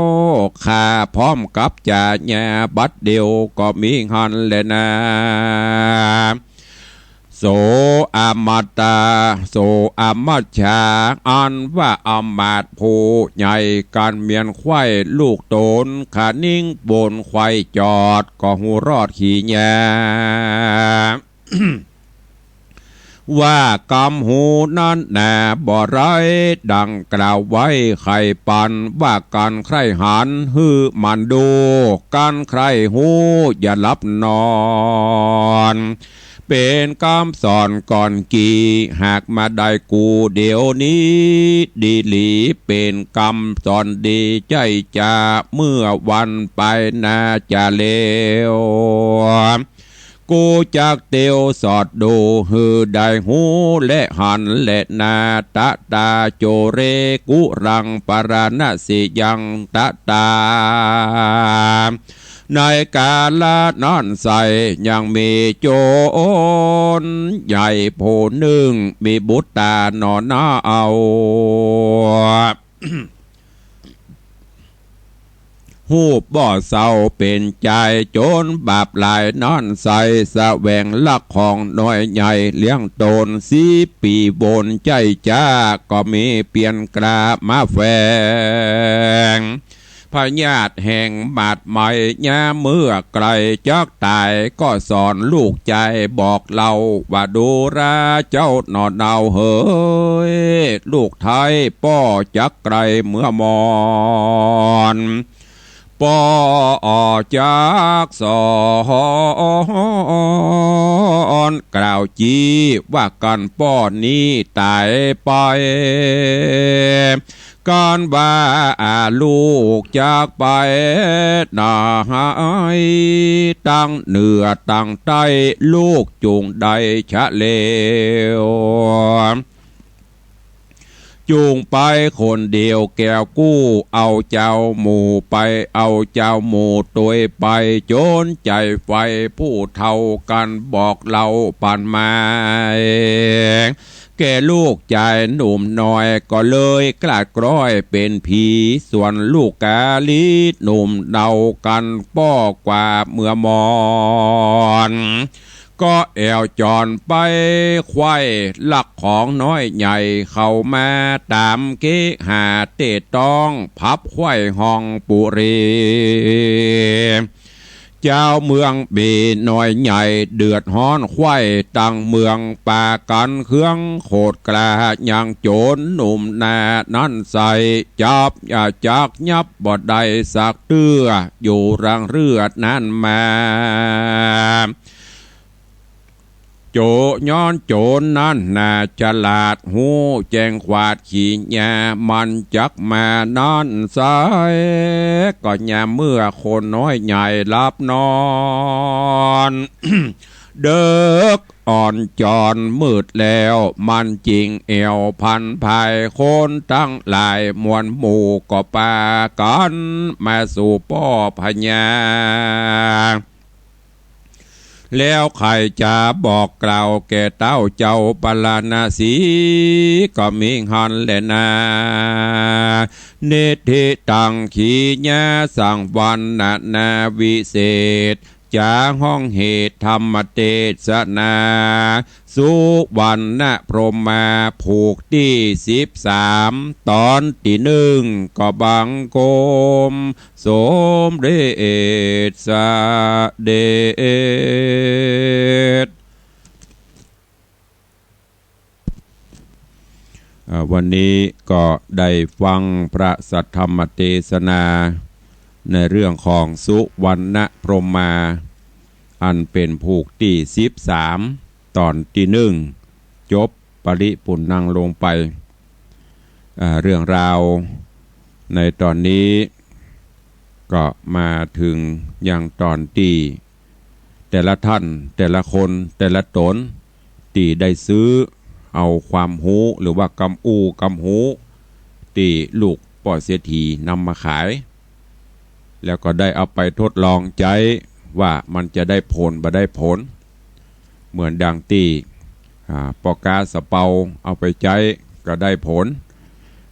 ฆ่าพร้อมกับจาญาบัดเดียวก็มีหันแลนา โสอมัตตา โสอมัจฉา อันว่าอำมาตย์ผู้ใหญ่กั๋นเมียนไขว้ลูกต๋น ขะนิ่งบนไขว้จอดก็ฮู้รอดขี่ยา ว่ากำฮูนั้นนาบ่ไร้ ดังกล่าวไว้ไขปัน ว่ากั๋นใคร่หันหื้อมันดู กั๋นใคร่ฮู้อย่าหลับนอน เป๋นกำสอนก่อนกี่ หากมาได้กูเดี๋ยวนี้ ดีหลีเป๋นกำสอนดีใจ้จา เมื่อวันไปนาจะเลว กูจักเตียวสอดดู หื้อได้ฮู้และหันแลนา ตะตาโจเรกุรังปาราณสิยังตะตา ในกาละนั้นใส่ยังมีโจรใหญ่ผู้นึ่ง มีบุตราหนอนาเอา ฮู้บ่เศร้าเป๋นใจ๋ โจรบาปหลายนั้นใส่ แสวงลักของน้อยใหญ่เลี้ยงต๋น สี่ปี๋วนใจ้จา ก็มีเปียนกล้ามาแฝง พยาธิแห่งบาดไหม้ ยามเมื่อใก้จักต๋าย ก็สอนลูกจายบอกเล่าว่า ดูราเจ้าหนอเนาเหย ลูกไท้ป้อจักไกลเมือมอน ป้อจักสอน กล่าวจี้ว่ากั๋นป้อนี้ต๋ายไป กั๋นว่าอาลูกจักไปไหน ตังเหนือตังใต้ ลูกจุ่งได้เฉลว จุ่งไปคนเดียวแก้วกู้ เอาเจ้าหมู่ไป เอาเจ้าหมู่ตวยไป โจรใจ๋ไฟผู้เฒ่ากั๋นบอกเล่าปันมา แก่ลูกจายหนุ่มน้อย ก็เลยกล้าคล้อยเป๋นผี ส่วนลูกกาลีหนุ่มเนากั๋นป้อกว่าเมือมอน ก็แอ่วจ๋อนไปไขว้ลักของน้อยใหญ่เข้ามาต๋ามเกหาเต๊ต้อง ผับไขว้ห้องปุรี จาวเมืองเป๋น้อยใหญ่เดือดฮ้อนไขว้ตังเมือง ปากั๋นเคืองโขดกล้ายังโจ๋รหนุ่มหน้านั้นใส่ จับอย่าจักยับบ่ได้สักเตื้อ อยู่รังเลือดนั้นมา โจ๋ ย้อนโจ๋รนั้นหน้าฉลาด ฮู้แจ้งขวาดขี้หญ้า มันจักมานั้นไส้ ก็ยามเมื่อคนน้อยใหญ่หลับนอน เดิกอ่อนจ๋อนมืดแล้ว มันจึงแอ่วพันภาย คนตังหลายมวลหมู่ก็ปากั๋นมาสู่ป้อพญา แล้วใค่จะบอกกล่าวแก่เต้าเจ้าปาราณสี ก็มีหั้นแลนา นิธิตังขีญาสังวรรณนาวิเศษ จ๋าฮ้องเหตุธรรมเตสนา สุวรรณพรหมาผูกตี้สิบสาม ต๋อนตี้นึ่ง ก็บังคม สมเด็จเสด็จ อ่า วันนี้ก็ได้ฟังพระสัทธรรมเตสนา ในเรื่องของสุวรรณพรหมา อันเป๋นผูกตี้สิบสาม ต๋อนตี้นึ่ง จบปริปุณณังลงไป อ่า เรื่องราวในต๋อนนี้ ก็มาเถิงยังต๋อนตี้แต่ละท่าน แต่ละคน แต่ละต๋น ตี้ได้ซื้อเอาความฮู้ หรือว่ากำอู้กำฮู้ ตี้ลูกป้อเศรษฐีนำมาขาย แล้วก็ได้เอาไปทดลองใจ๊ว่ามันจะได้ผลบ่ได้ผล เหมือนดังตี้ อ่า ป้อก๊าสะเปาเอาไปใจ๊ก็ได้ผล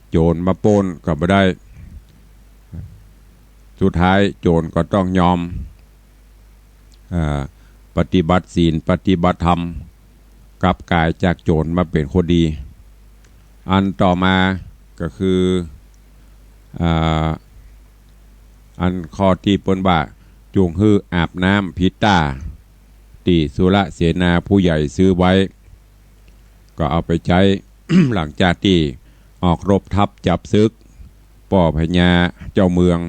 โจ๋รมาปล้นก็บ่ได้ สุดท้ายโจ๋รก็ต้องยอม อ่า ปฏิบัติศีล ปฏิบัติธรรม กลับก๋ายจากโจ๋รมาเป๋นคนดี อันต่อมาก็คือ อ่า อันข้อตี้เปิ้นว่า จุ่งหื้ออาบน้ำผิดต้า ตี้สุรเสนาผู้ใหญ่ซื้อไว้ ก็เอาไปใจ๊ หลังจากตี้ออกรบทัพจับศึก ป้อพญาเจ้าเมือง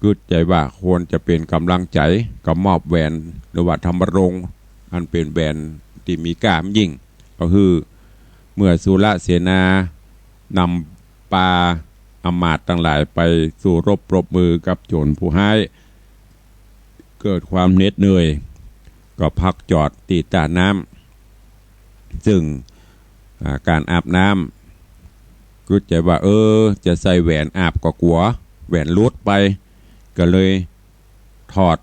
กึ๊ดใจ๋ว่าควรจะเป๋นก๋ำลังใจ๋ ก็มอบแหวน หรือว่าธรรมรงค์ อันเป๋นแหวนตี้มีก้ายิ่ง ก็คือเมื่อสุรเสนานำปาอำมาตย์ตังหลายไปสู้รบปรบมือกับโจ๋รผู้ฮ้าย เกิดความเหน็ดเหนื่อย ก็พักจอดตี้ต้าน้ำ ซึ่ง อ่า ก๋านอาบน้ำ กึ๊ดใจ๋ว่า เออ จะใส่แหวนอาบก็กั๋วแหวนหลุดไป ก็เลยถอด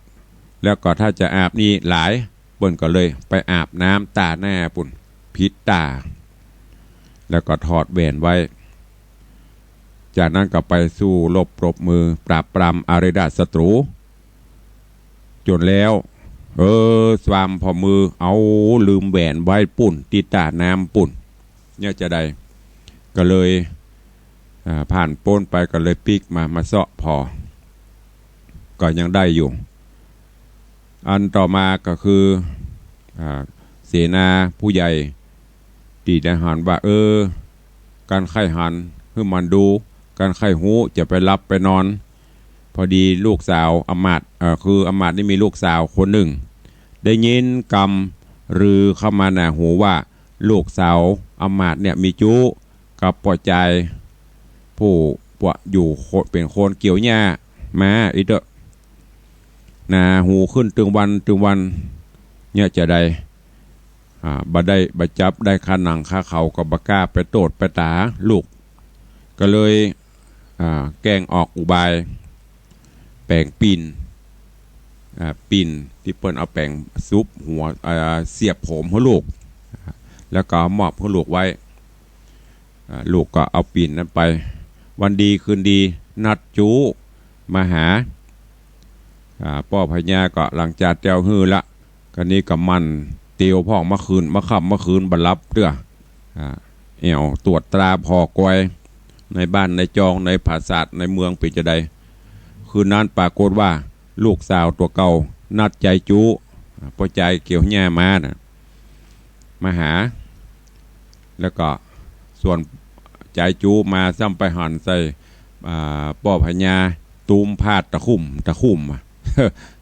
แล้วก็ถ้าจะอาบนี่หลาย เปิ้นก็เลยไปอาบน้ำต้าหน้าปุ้น ผิดต้า แล้วก็ถอดแหวนไว้ จากนั้นก็ไปสู้รบปรบมือปราบปรามอริราชศัตรู๋ จ๋นแล้ว เออ ความผ่อมือ เอา ลืมแหวนไว้ปุ้น ตี้ต้าน้ำปุ้น เนี่ยจะใด ก็เลย อ่า ผ่านป๊นไป ก็เลยปิ๊กมา มาเซาะผ่อ ก็ยังได้อยู่ อันต่อมาก็คือ อ่า เสนาผู้ใหญ่ ตี้ได้หันว่า เออ กั๋นใค่หันหื้อมันดู กั๋นใค่ฮู้จะไปหลับไปนอน พอดีลูกสาวอำมาตย์ เอ่อ คืออำมาตย์นี่มีลูกสาวคนนึ่ง ได้ยินกำลือเข้ามาหน้าหูว่า ลูกสาวอำมาตย์เนี่ยมีจู๊กับป้อจาย ผู้ ป้ออยู่โค เป๋นคนเกี่ยวหญ้ามาอี้เต๊อะ หน้าหูขึ้นตึงวันตึงวัน เนี่ยจะใด อ่า บ่ได้ บ่จับได้คาหนังคาเขา ก็บ่กล้าไปโต้ษไปต๋าลูก ก็เลย อ่า แกล้งออกอุบาย แป๋งปิ่น อ่า ปิ่นตี้เปิ้นเอาแป๋งสุบหัว อ่า เสียบผมหื้อลูก แล้วก็เอามอบหื้อลูกไว้ อ่า ลูกก็เอาปิ่นนั้นไป วันดีคืนดีนัดจู๊มาหา อ่า ป้อพญาก็หลังจากแต้วหื้อละ กานี้ก็หมั่นเตียวพ่องเมื่อคืน เมื่อค่ำเมื่อคืนบ่หลับเตื้อ อ่า แอ่วตรวจตราผ่อคอย ในบ้านในจอง ในปราสาท ในเมืองเป๋นจาใด คืนนั้นปรากฏว่าลูกสาวตั๋วเก่านัดจายจู๊ อ่า ป้อจายเกี่ยวหญ้ามาน่ะ มาหา แล้วก็ส่วนจายจู๊มาซ้ำไปหันใส่ อ่า ป้อพญา ตูมพาดตะคุ่ม ตะคุ่มอะ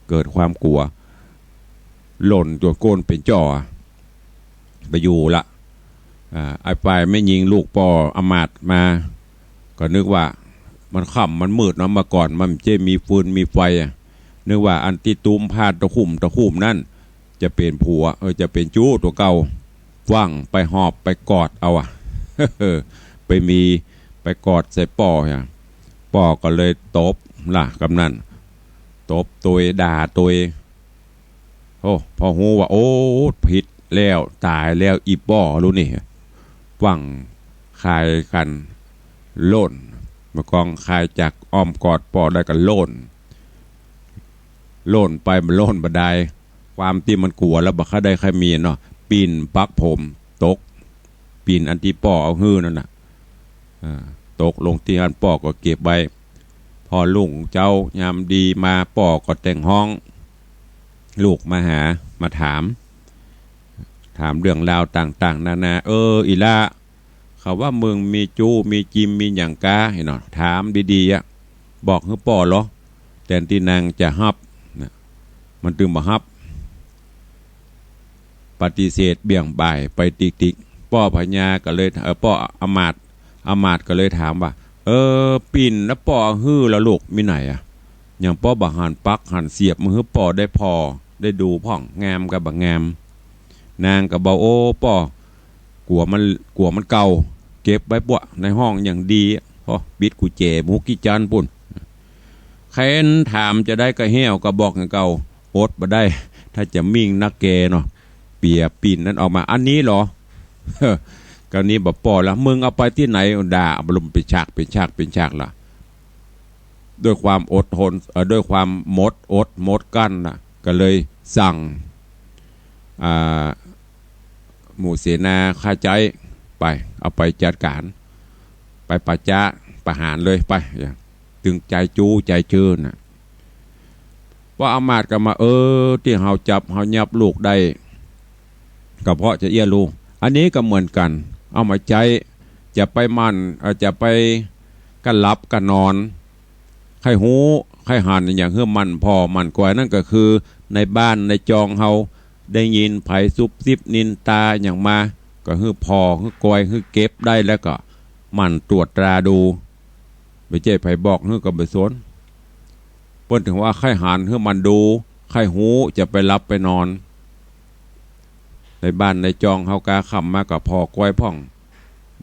เกิดความกั๋ว หล่นจ๋นโก้นเป๋นจ้ออะ บ่อยู่ละ อ่า ไอ้ฝ่ายแม่ญิงลูกป้ออำมาตย์มา ก็นึกว่ามันค่ำมันมืดเนาะ เมื่อก่อนมันบ่ใจ้มีฟืนมีไฟอะ นึกว่าอันตี้ตูมพาดตะคุ่ม ตะคุ่มนั้น จะเป๋นผัว เออ จะเป๋นจู๊ตั๋วเก่า ฟั่งไปหอบไปกอดเอาอะ ไปมี ไปกอดใส่ป้ออะ ป้อก็เลยตบละกำนั้น ตบตวย ด่าตวย โอ้ พอฮู้ว่า โอ้ ผิดแล้ว ต๋ายแล้ว อี่ป้อลูกนี่ ฟั่งคายกั๋นโล่น เมื่อก่อนคายจากอ้อมกอดป้อได้ก็โล่น โล่นไป บ่โล่นบ่ดาย ความตี้มันกั๋วแล้วบ่ค่อยได้ใค่มีเนาะ ปีนปักผม ตก ปีนอันตี้ป้อเอาหื้อนั่นน่ะ อ่า ตกลงตี้หั้น ป้อก็เก็บไว้ พอรุ่งเจ๊ายามดีมา ป้อก็แต่งฮ้อง ลูกมาหา มาถาม ถามเรื่องราวต่างๆ นานา เออ อี่ละ เขาว่ามึงมีจู๊ มีจิม มีหยังกา หันเนาะ ถามดีๆ อะ บอกหื้อป้อลอ แตนตี้นางจะฮับน่ะ มันตึงบ่ฮับ ปฏิเสธเบี่ยงบ่ายไปติ๊กๆ ป้อพญาก็เลย เออ ป้ออำมาตย์ อำมาตย์ก็เลยถามว่า เออ ปิ้นนะป้อหื้อละลูก มีไหนอะ หยังป้อบ่หันปักหันเสียบมาหื้อป้อได้ผ่อ ได้ดูพ่อง งามกาบ่งาม นางก็บอก โอ้ ป้อ กั๋วมัน กั๋วมันเก่า เก็บไว้ปัวในห้องอย่างดี พอปิดกุญแจหมู่กี้จันปุ้น แค่นถามจะได้ก็แห้ว ก็บอกอย่างเก่า อดบ่ได้ ถ้าจะมิ่งนักแกเนาะ เปียปิ้นนั้นออกมา อันนี้เหรอ กานี้บ่ป้อละ มึงเอาไปตี้ไหน ด่าเอาลมณ์เป๋นฉาก เป๋นฉาก เป๋นฉากละ ด้วยความอดทน เอ่อ ด้วยความหมดอดหมดกลั้นน่ะ ก็เลยสั่ง อ่า หมู่เสนาข้าใจ๊ ไป เอาไปจัดก๋าน ไปประจ๊ะ ประหารเลย ไป ตึงจายจู๊จายจื้อน่ะ ว่าอำมาตย์ก็มา เออ ตี้เฮาจับเฮายับลูกได้ ก็เพราะจะเอี้ยลูก อันนี้ก็เหมือนกั๋น เอามาใจ๊ จะไปหมั่น เอ่อ จะไปกะหลับกะนอน ใค่ฮู้ใค่หันอย่างหื้อหมั่นผ่อหมั่นคอย นั่นก็คือในบ้านในจองเฮา ได้ยินใผซุบซิบนินตาหยังมา ก็หื้อผ่อหื้อคอยหื้อเก็บได้ แล้วก็หมั่นตรวจตราดู บ่ใจ้ใผบอกหื้อก็บ่สน เปิ้นถึงว่าใค่หันหื้อมันดู ใค่ฮู้จะไปหลับไปนอน ในบ้านในจองเฮากาค่ำมาก็ผ่อคอยพ่อง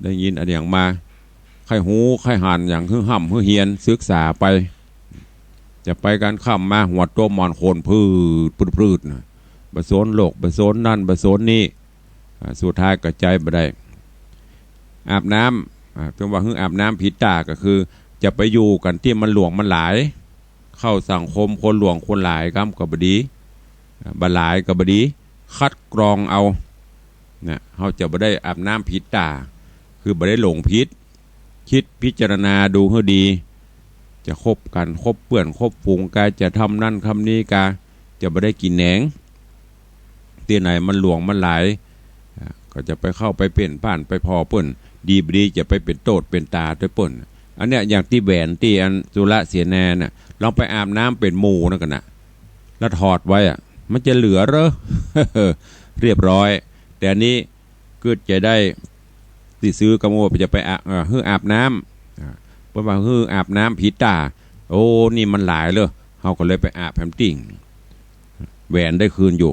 ได้ยินอะหยังมา ใค่ฮู้ใค่หันอย่างหื้อฮ่ำหื้อเฮียน ศึกษาไป จะไปกลางค่ำมาหัวโต๊ะหมอนโคนพรืดพรืดพรืดน่ะ บ่สนโลก บ่สนนั่น บ่สนนี่ อ่า สุดท้ายก็ใจ๊บ่ได้ อาบน้ำ อ่า ถึงว่าหื้ออาบน้ำผิดต้า ก็คือจะไปอยู่กั๋นตี้มันหลวงมันหลาย เข้าสังคมคนหลวงคนหลายกำก็บ่ดี อ่า บ่หลายก็บ่ดี คัดกรองเอา นะ เฮาจะบ่ได้อาบน้ำผิดต้า คือบ่ได้หลงผิด คิดพิจารณาดูหื้อดี จะคบกั๋น คบเปื้อน คบฝูงกา จะทำนั่นทำนี่กา จะบ่ได้กิ๋นแหนง ตี้ไหนมันหลวงมันหลาย อ่า ก็จะไปเข้าไปเพ่นพ่านไปผ่อเปิ้น ดีบ่ดีจะไปเป๋นโต้ษเป๋นตาตวยเปิ้น อันเนี้ยอย่างตี้แหวนตี้อันสุรเสนาน่ะ ลองไปอาบน้ำเป๋นหมู่นั่นกั๋นน่ะ แล้วถอดไว้อะ มันจะเหลือเหรอ เรียบร้อย แต่อันนี้ กึ๊ดจะได้ตี้ซื้อก็ว่าจะไปอาบ เอ่อ หื้ออาบน้ำ อ่า เปิ้นว่าหื้ออาบน้ำผิดต้า โอ้ นี่มันหลายเลย เฮาก็เลยไปอาบแหมติ่ง แหวนได้คืนอยู่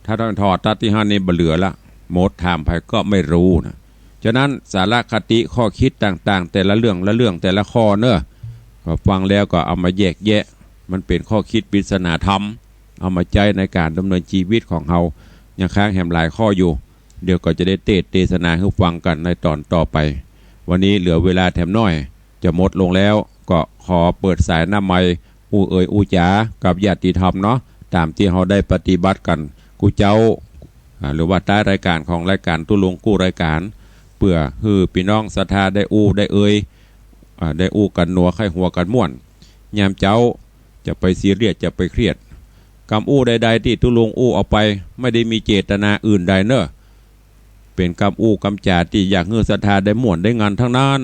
ถ้าต้องถอดตั๊ดตี้หั้นนี่บ่เหลือละ หมด ถามใผก็ไม่รู้นะ ฉะนั้นสาระคติข้อคิดต่างๆ แต่ละเรื่องละเรื่องแต่ละข้อเนอะ ก็ฟังแล้วก็เอามาแยกแยะ มันเป๋นข้อคิดปริศนาธรรม เอามาใจ๊ในก๋านดำเนินจีวิตของเฮา ยังค้างแหมหลายข้ออยู่ เดี๋ยวก็จะได้เตสน์เตสนาหื้อฟังกั๋นในต๋อนต่อไป วันนี้เหลือเวลาแถมน้อย จะหมดลงแล้ว ก็ขอเปิดสายหน้าไมค์ อู้เอ่ยอู้จ๋ากับญาติธรรมเนาะ ต๋ามตี้เฮาได้ปฏิบัติกั๋น กู้เจ้า อ่า หรือว่าต๊ายรายก๋านของรายก๋านตุ๊ลุงกู้รายก๋าน เปื้อหื้อปี้น้องศรัทธาได้อู้ได้เอ่ย อ่า ได้อู้กั๋นหนัวใค่หัวกั๋นม่วน ยามเจ๊า จะไปซีเรียส จะไปเครียด กำอู้ใดๆ ตี้ตุ๊ลุงอู้ออกไป ไม่ได้มีเจตนาอื่นใดเน่อ เป๋นกำอู้กำจ๋าตี้อยากหื้อศรัทธาได้ม่วนได้งันตังนั้น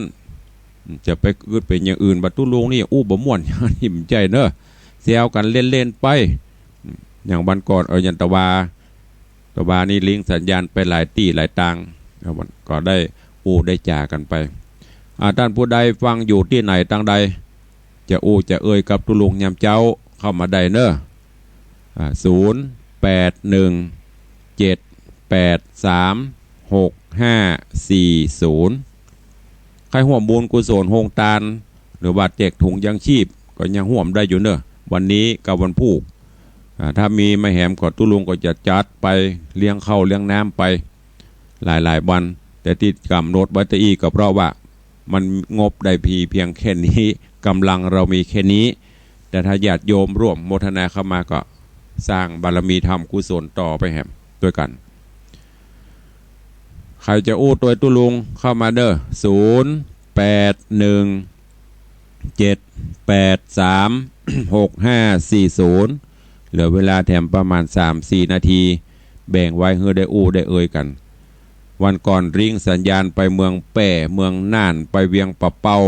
จะไปกึ๊ดเป๋นอย่างอื่น บ่าตุ๊ลุงนี่อู้บ่ม่วน อย่างนี้บ่ใจ้เน่อ แซวกั๋นเล่นๆ ไป อย่างวันก่อน เออ อย่างตะวา ตะวานี้ลิงสัญญาณไปหลายตี้หลายตาง ก็ได้อู้ได้จ๋ากั๋นไป อ่า ต้านผู้ใดฟังอยู่ตี้ไหนตางใด จะอู้จะเอ่ยกับตุ๊ลุงยามเจ๊า เข้ามาได้เน่อ อ่า ศูนย์ แปด หนึ่ง เจ็ด แปด สาม หก ห้า สี่ ศูนย์ ใค่ฮ่วมบุญกุศลโฮงตาน หรือว่าแจกถุงยังชีพ ก็ยังฮ่วมได้อยู่เน่อ วันนี้กับวันพูก อ่า ถ้ามีมาแหมก็ตุ๊ลุงก็จะจัดไปเลี้ยงข้าวเลี้ยงน้ำไป หลายๆ วัน แต่ตี้ก๋ำหนดไว้ตะอี้ก็เพราะว่ามันงบได้พีเพียงแค่นี้ ก๋ำลังเรามีแค่นี้ แต่ถ้าญาติโยมร่วมโมทนาเข้ามาก็สร้างบารมีธรรมกุศลต่อไปแหมตวยกั๋น ใผจะอู้ตวยตุ๊ลุงเข้ามาเน่อ ศูนย์ แปด หนึ่ง เจ็ด แปด สาม หก ห้า สี่ ศูนย์ เหลือเวลาแถมประมาณสามสี่นาที แบ่งไว้หื้อได้อู้ได้เอ่ยกั๋น วันก่อนลิงสัญญาณไปเมืองแป้ เมืองน่าน ไปเวียงป่าเป้า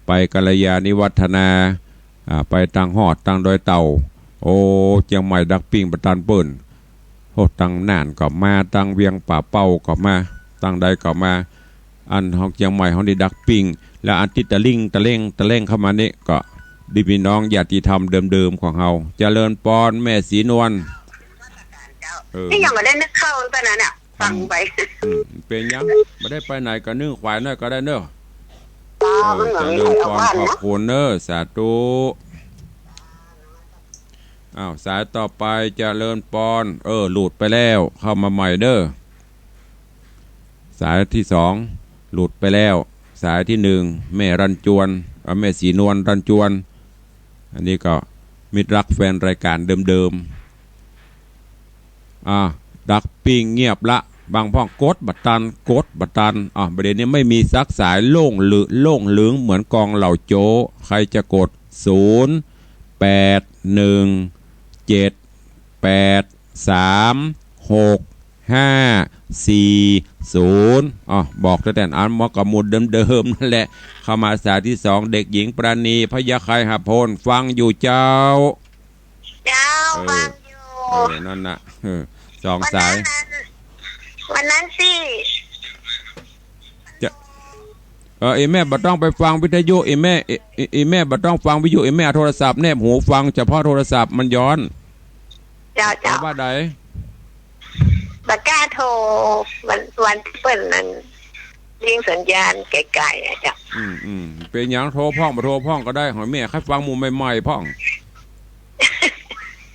ไปกัลยาณิวัฒนา อ่า ไปตางฮอดตางดอยเต่า โอ้ เจียงใหม่ดักปิ้งบ่ตันเปิ้น โอ้ ตางน่านก็มา ตางเวียงป่าเป้าก็มา ตางใดก็มา อันของเจียงใหม่เฮานี่ดักปิ้ง แล้วอันตี้ตะลิ่งตะเล่งตะเล่งเข้ามานี่ก็ดีปี้น้องญาติธรรมเดิมๆ ของเฮา เจริญปอนแม่ศรีนวล เออ นี่ยังบ่ได้นึกเข้าตอนนั้นน่ะ ฟังไป อืม เป๋นหยัง บ่ได้ไปไหนก็นึ่งขวายหน้อยก็ได้เน่อ อ๋อ เออ มันเหมือน เจริญปอน มีใครออกบ้านนะ ขอบคุณเน่อ สาธุ อ้าว สายต่อไป เจริญปอน เออ หลุดไปแล้ว เข้ามาใหม่เน่อ สายที่สอง หลุดไปแล้ว สายที่หนึ่ง แม่รันจวน เอ่อ แม่ศรีนวลรันจวน อันนี้ก็มิตรรักแฟนรายการเดิมๆ อ่ะ ดักปิ้งเงียบละ บางพ่องกดบ่ตัน กดบ่ตัน อ่ะ บ่าเดี่ยวนี้ไม่มีสักสาย โล่งลึ โล่งลึงเหมือนกองเหล่าโจ๊ะ ใผจะกด ศูนย์ แปด หนึ่ง เจ็ด แปด สาม หก ห้า สี่ ศูนย์ อ่ะ บอกแต่อันมอกะหมุดเดิมๆ นั่นแหละ เข้ามาสายที่สอง เด็กหญิงปราณี พยัคฆไคหะโพน ฟังอยู่เจ้า เจ้า เออ ฟังอยู่ เออ นั่นน่ะ เออ สองสาย วันนั้น วันนั้นสิ จะ เออ อีแม่บ่ต้องไปฟังวิทยุ อีแม่ อี อี อีแม่บ่ต้องฟังวิทยุ อีแม่เอาโทรศัพท์แนบหูฟัง เฉพาะโทรศัพท์มันย้อน เจ้า เจ้า ว่าใด บ่กล้าโทร วัน วันตี้เปิ้นนั้น ยิงสัญญาณไก๋ๆ อะเจ้า อืม อืม เป๋นหยัง โทรพ่องบ่โทรพ่องก็ได้ หอยแม่ใค่ฟังหมู่ใหม่ๆ พ่อง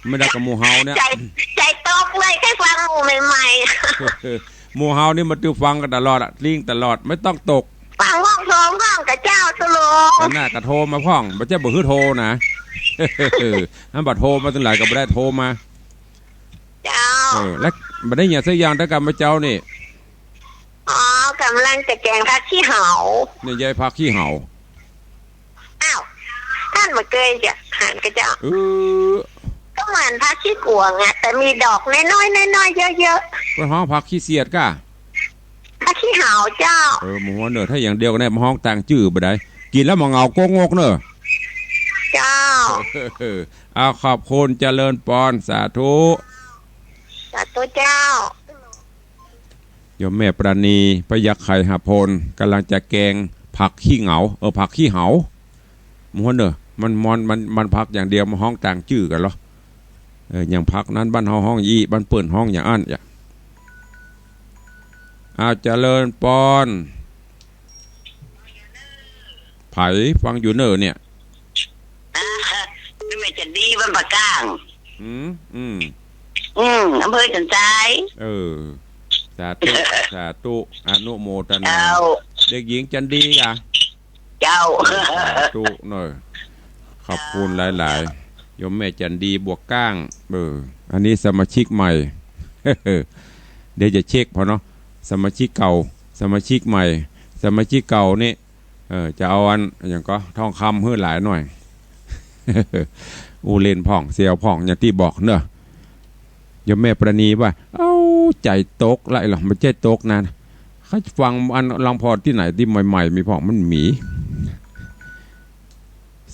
ไม่ได้กับหมู่เฮาเนี่ย ใจ๋ ใจ๋ตกเลย ใค่ฟังหมู่ใหม่ๆ หมู่เฮานี่มันต้องฟังกั๋นตลอดอะ ลิงตลอด ไม่ต้องตก ฟังพ่องโทรพ่องกะเจ้าตุ๊ลุง อันน่ะกะโทรมาพ่อง บ่ใจ้บ่หื้อโทรนะ อันบ่โทรมาตึงหลายก็บ่ได้โทรมา เจ้า เออ แล้วบ่ได้หยังสักอย่างเต๊อะ กำบ่าเจ๊านี่ อ๋อ ก๋ำลังจะแกงผักขี้เหา นี่ใหญ่ผักขี้เหา อ้าว ต้านบ่เกยจะหันกะเจ้า เออ ก็เหมือนผักขี้กวางอะ แต่มีดอกน้อยๆ น้อยๆ เยอะๆ เปิ้นฮ้องผักขี้เสียดก่ะ ผักขี้เหาเจ้า เออ หมู่ฮ้องเน่อ ถ้าอย่างเดียวกั๋นเนี่ย มันฮ้องต่างจื้อบ่ได้ กิ๋นแล้วบ่เหงาโก๊กงกเน่อ เจ้า เออ เอา ขอบคุณ เจริญปอน สาธุ สาธุเจ้า โยมแม่ปราณี พยัคฆไคหะโพน ก๋ำลังจะแกงผักขี้เหงา เออ ผักขี้เหา หมู่ฮ้องเน่อ มัน มัน มัน มันผักอย่างเดียว มันฮ้องต่างจื้อกั๋นเหรอ เออ อย่างผักนั้นบ้านเฮาฮ้องอี้ บ้านเปิ้นฮ้องอย่างอั้น อย่า อ้าว เจริญปอน ใผฟังอยู่เน่อเนี่ย อ่า นี่แม่จันดีบ้านปากก้าง อืม อืม อืม อำเภอสันทราย เออ สาธุ สาธุ อนุโมทนา เจ้า เด็กหญิงจันดีอ่ะ เจ้า สาธุเน่อ ขอบคุณหลายๆ โยมแม่จันดีบวกก้าง เออ อันนี้สมาชิกใหม่ เดี๋ยวจะเช็คผ่อเนาะ สมาชิกเก่า สมาชิกใหม่ สมาชิกเก่านี่ เออ จะเอาอัน อะหยังก่อ ทองคำหื้อหลายหน่อย อู้เล่นพ่อง แซวพ่อง อย่างตี้บอกเนาะ โยมแม่ปราณีว่า เอ้า ใจ๋ตกละ ไอ้หรอ บ่ใจ้ตกนะ ใค่ฟังอันลำพอตี้ไหนตี้ใหม่ๆ มีพ่อง มันมี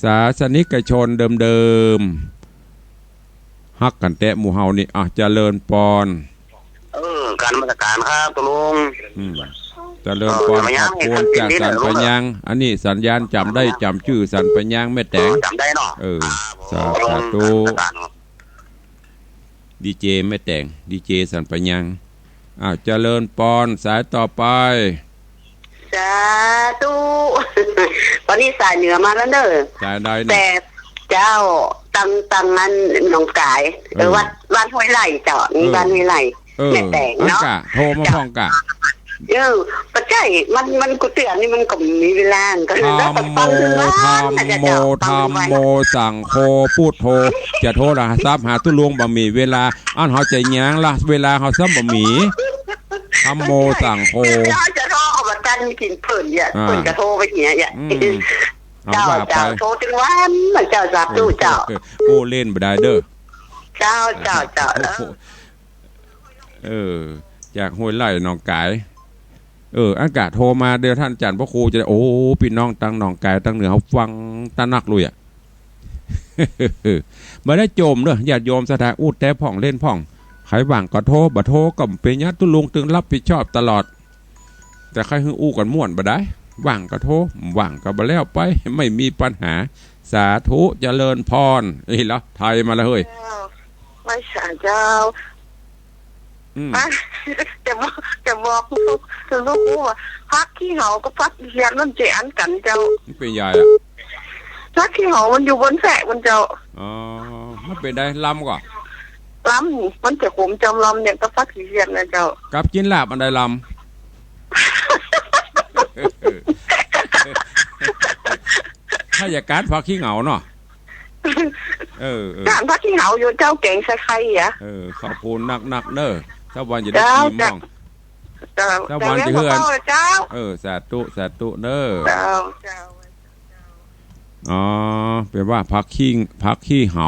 ศาสนิกชนเดิมๆ ฮักกั๋นแต๊หมู่เฮานี่ อ่ะ เจริญปอน เออ กราบนมัสก๋านครับ ตุ๊ลุง อืม เจริญปอน เออ ขอบคุณ จากสันปะยาง อันนี้สัญญาณจ๋ำได้จ๋ำจื้อ สันปะยางแม่แต๋ง เออ จ๋ำได้เนาะ เออ ครับผม สา สาธุ นมัสก๋านครับ ดีเจแม่แต๋ง ดีเจสันปะยาง อ้าว เจริญปอน สายต่อไป สาธุ วันนี้สายเหนือมาแล้วเน่อ สายใดเนี่ย แต่เจ้า ตัง ตังอันหนองก๋าย เออ เออ วัด วัดห้วยไร่เจ้า นี่ เออ บ้านห้วยไร่ เออ แม่แต๋งเนาะ อันกะ โทรมาพ่องกะ เออ บ่ใจ้ มัน มัน กูเตือนนี่มันก็มีเวลา ก็เลย ธัมโม ฟังทุกวัน ธัมโม นะเจ้า ธัมโม ฟังทุกวัน สังโฆ พุทโธ จะโทรศัพท์หาตุ๊ลุงบ่มีเวลา อันเฮาจะหยังละ เวลาเฮาซ้ำบ่มี ธัมโม สังโฆ เจ้าจะโทรเอาบ่ตันกิ๋นเปิ้นเนี่ย อ่า เปิ้นก็โทรไปเนี่ย อืม เอา เจ้า ว่าไป เจ้า โทรตึงวัน เจ้า สาธุ เจ้า โอ้ เล่นบ่ได้เน่อ เจ้า เจ้า เจ้า เออ เออ จากห้วยไร่หนองก๋าย เออ อันกะโทรมาเดี๋ยวต้านอาจ๋ารย์พระครูจะได้ โอ้ ปี้น้องตังหนองก๋ายตังเหนือเฮาฟังตระหนักเลยอะ บ่ได้โจมเน่อ ญาติโยมศรัทธา อู้แต๊พ่องเล่นพ่อง ใผว่างก็โทร บ่โทรก็บ่เป๋นหยัง ตุ๊ลุงตึงฮับผิดชอบตลอด แต่ใค่หื้ออู้กั๋นม่วนบ่ได้ ว่างก็โทร บ่ว่างก็บ่แล้วไป ไม่มีปัญหา สาธุ เจริญปอน เอ้ย ละไทยมาละเฮ้ย เจ้า ไหว้สาเจ้า อืม อ่ะ จะบอก จะบอกลูก ลูกอู้ว่า ผักขี้เหากับผักขี้เสียดมันจะอันกั๋นเจ้า มันเป๋นใหญ่อะ ผักขี้เหามันอยู่บนแสะมันเจ้า อ๋อ มันเป๋นใด ลำก่อ ลำ มันจะขมจำลำเนี่ยกับผักขี้เสียดนะเจ้า กับกิ๋นลาบอันใดลำ ถ้าอยากก๋านผักขี้เหงาเนาะ เออ เออ ก๋านผักขี้เหงาอยู่เจ้า แก๋งใส่ไข่อะ เออ ขอบคุณนักๆ เน่อ สักวันจะได้ เจ้า ชิมบ้าง เจ้า สักวันจะหื้อ เจ้า เออ สาธุ สาธุเน่อ เจ้า เจ้า อ๋อ แป๋ว่าผักขี้ ผักขี้เหา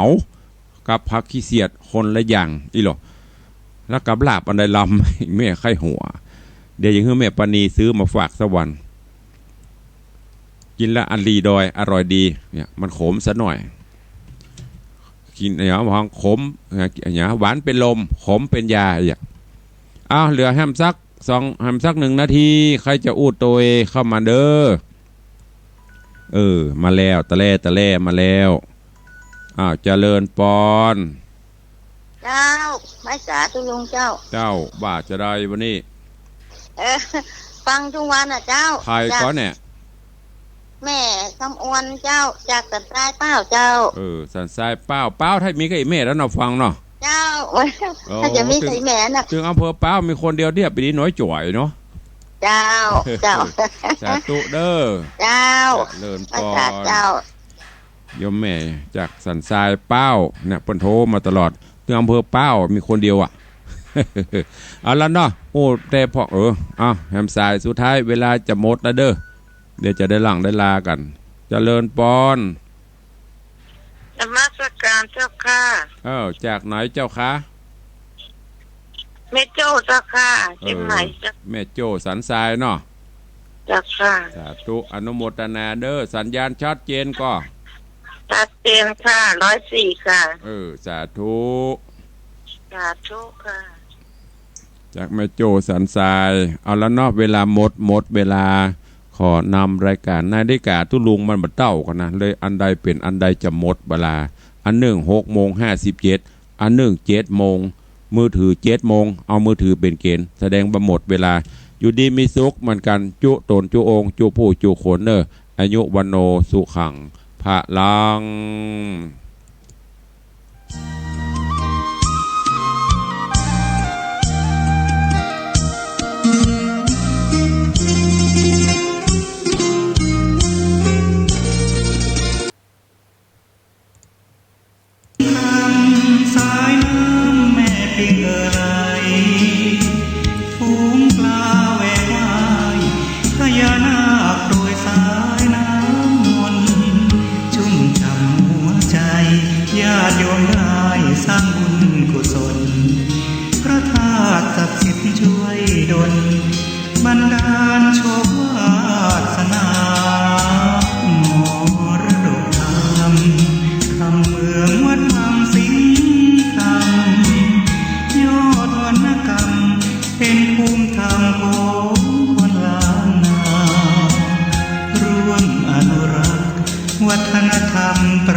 กับผักขี้เสียดคนละอย่างอี้หรอ แล้วกับลาบอันใดลำ แม่ใค่หัว เดี๋ยวจะหื้อแม่ปราณีซื้อมาฝากสักวัน กิ๋นละอันลีดอย อร่อยดี เนี่ย มันขมสักหน่อย กิ๋น เนี่ย หวานขม เนี่ย หวานเป๋นลม ขมเป๋นยา เนี่ย อ้าว เหลือแหมสักสอง แหมสักหนึ่งนาที ใผจะอู้โตยเข้ามาเน่อ เออ มาแล้ว ตะแล่ ตะแล่ มาแล้ว อ้าว เจริญปอน เจ้า ไหว้สาตุ๊ลุงเจ้า เจ้า ว่าจะใดวันนี้ เออ ฟังทุกวันน่ะเจ้า ใผก่อเนี่ย แม่คำอวนเจ้า จากสันทรายเป้าเจ้า เออ สันทรายเป้า เป้าถ้ามีก็อีแม่แล้วเนาะฟังเนาะ เจ้า โอ้ ถ้าจะมีก็อีแม่น่ะ เถิงอำเภอเป้ามีคนเดียวเนี่ย ปี๋นี้น้อยจ๋อยเนาะ เจ้า เจ้า สาธุเน่อ เจ้า เจริญปอน สาธุเจ้า โยมแม่จากสันทรายเป้าเนี่ย เปิ้นโทรมาตลอด เถิงอำเภอเป้ามีคนเดียวอะ เอาละเนาะ โอ้ แต่พอ เออ เอา แหมสายสุดท้าย เวลาจะหมดแล้วเน่อ เดี๋ยวจะได้หลั่งได้ลากั๋น เจริญปอน นมัสก๋านเจ้าค่ะ เออ จากไหนเจ้าคะ แม่โจ้เจ้าค่ะ เออ เจียงใหม่เจ้า แม่โจ้สันทรายเนาะ เจ้าค่ะ สาธุ อนุโมทนาเน่อ สัญญาณชัดเจนก่อ ชัดเจนค่ะ ร้อยสี่ค่ะ เออ สาธุ สาธุค่ะ จากแม่โจ้สันทราย เอาละเนาะ เวลาหมด หมดเวลา ขอนำรายก๋าน นาฬิกาตุ๊ลุงมันบ่เต้ากั๋นนะ เลยอันใดเป๋นอันใดจะหมดเวลา อันนึ่งหกโมงห้าสิบเจ็ด อันนึ่งเจ็ดโมง มือถือเจ็ดโมง เอามือถือเป๋นเก๋ณฑ์ แสดงว่าหมดเวลา อยู่ดีมีสุขเหมือนกั๋น จุ๊ต๋นจุ๊องค์ จุ๊ผู้จุ๊คนเน่อ อายุวัณโณสุขังพลัง เป๋นภูมิธรรมของคนล้านนา ร่วมอนุรักษ์วัฒนธรรมป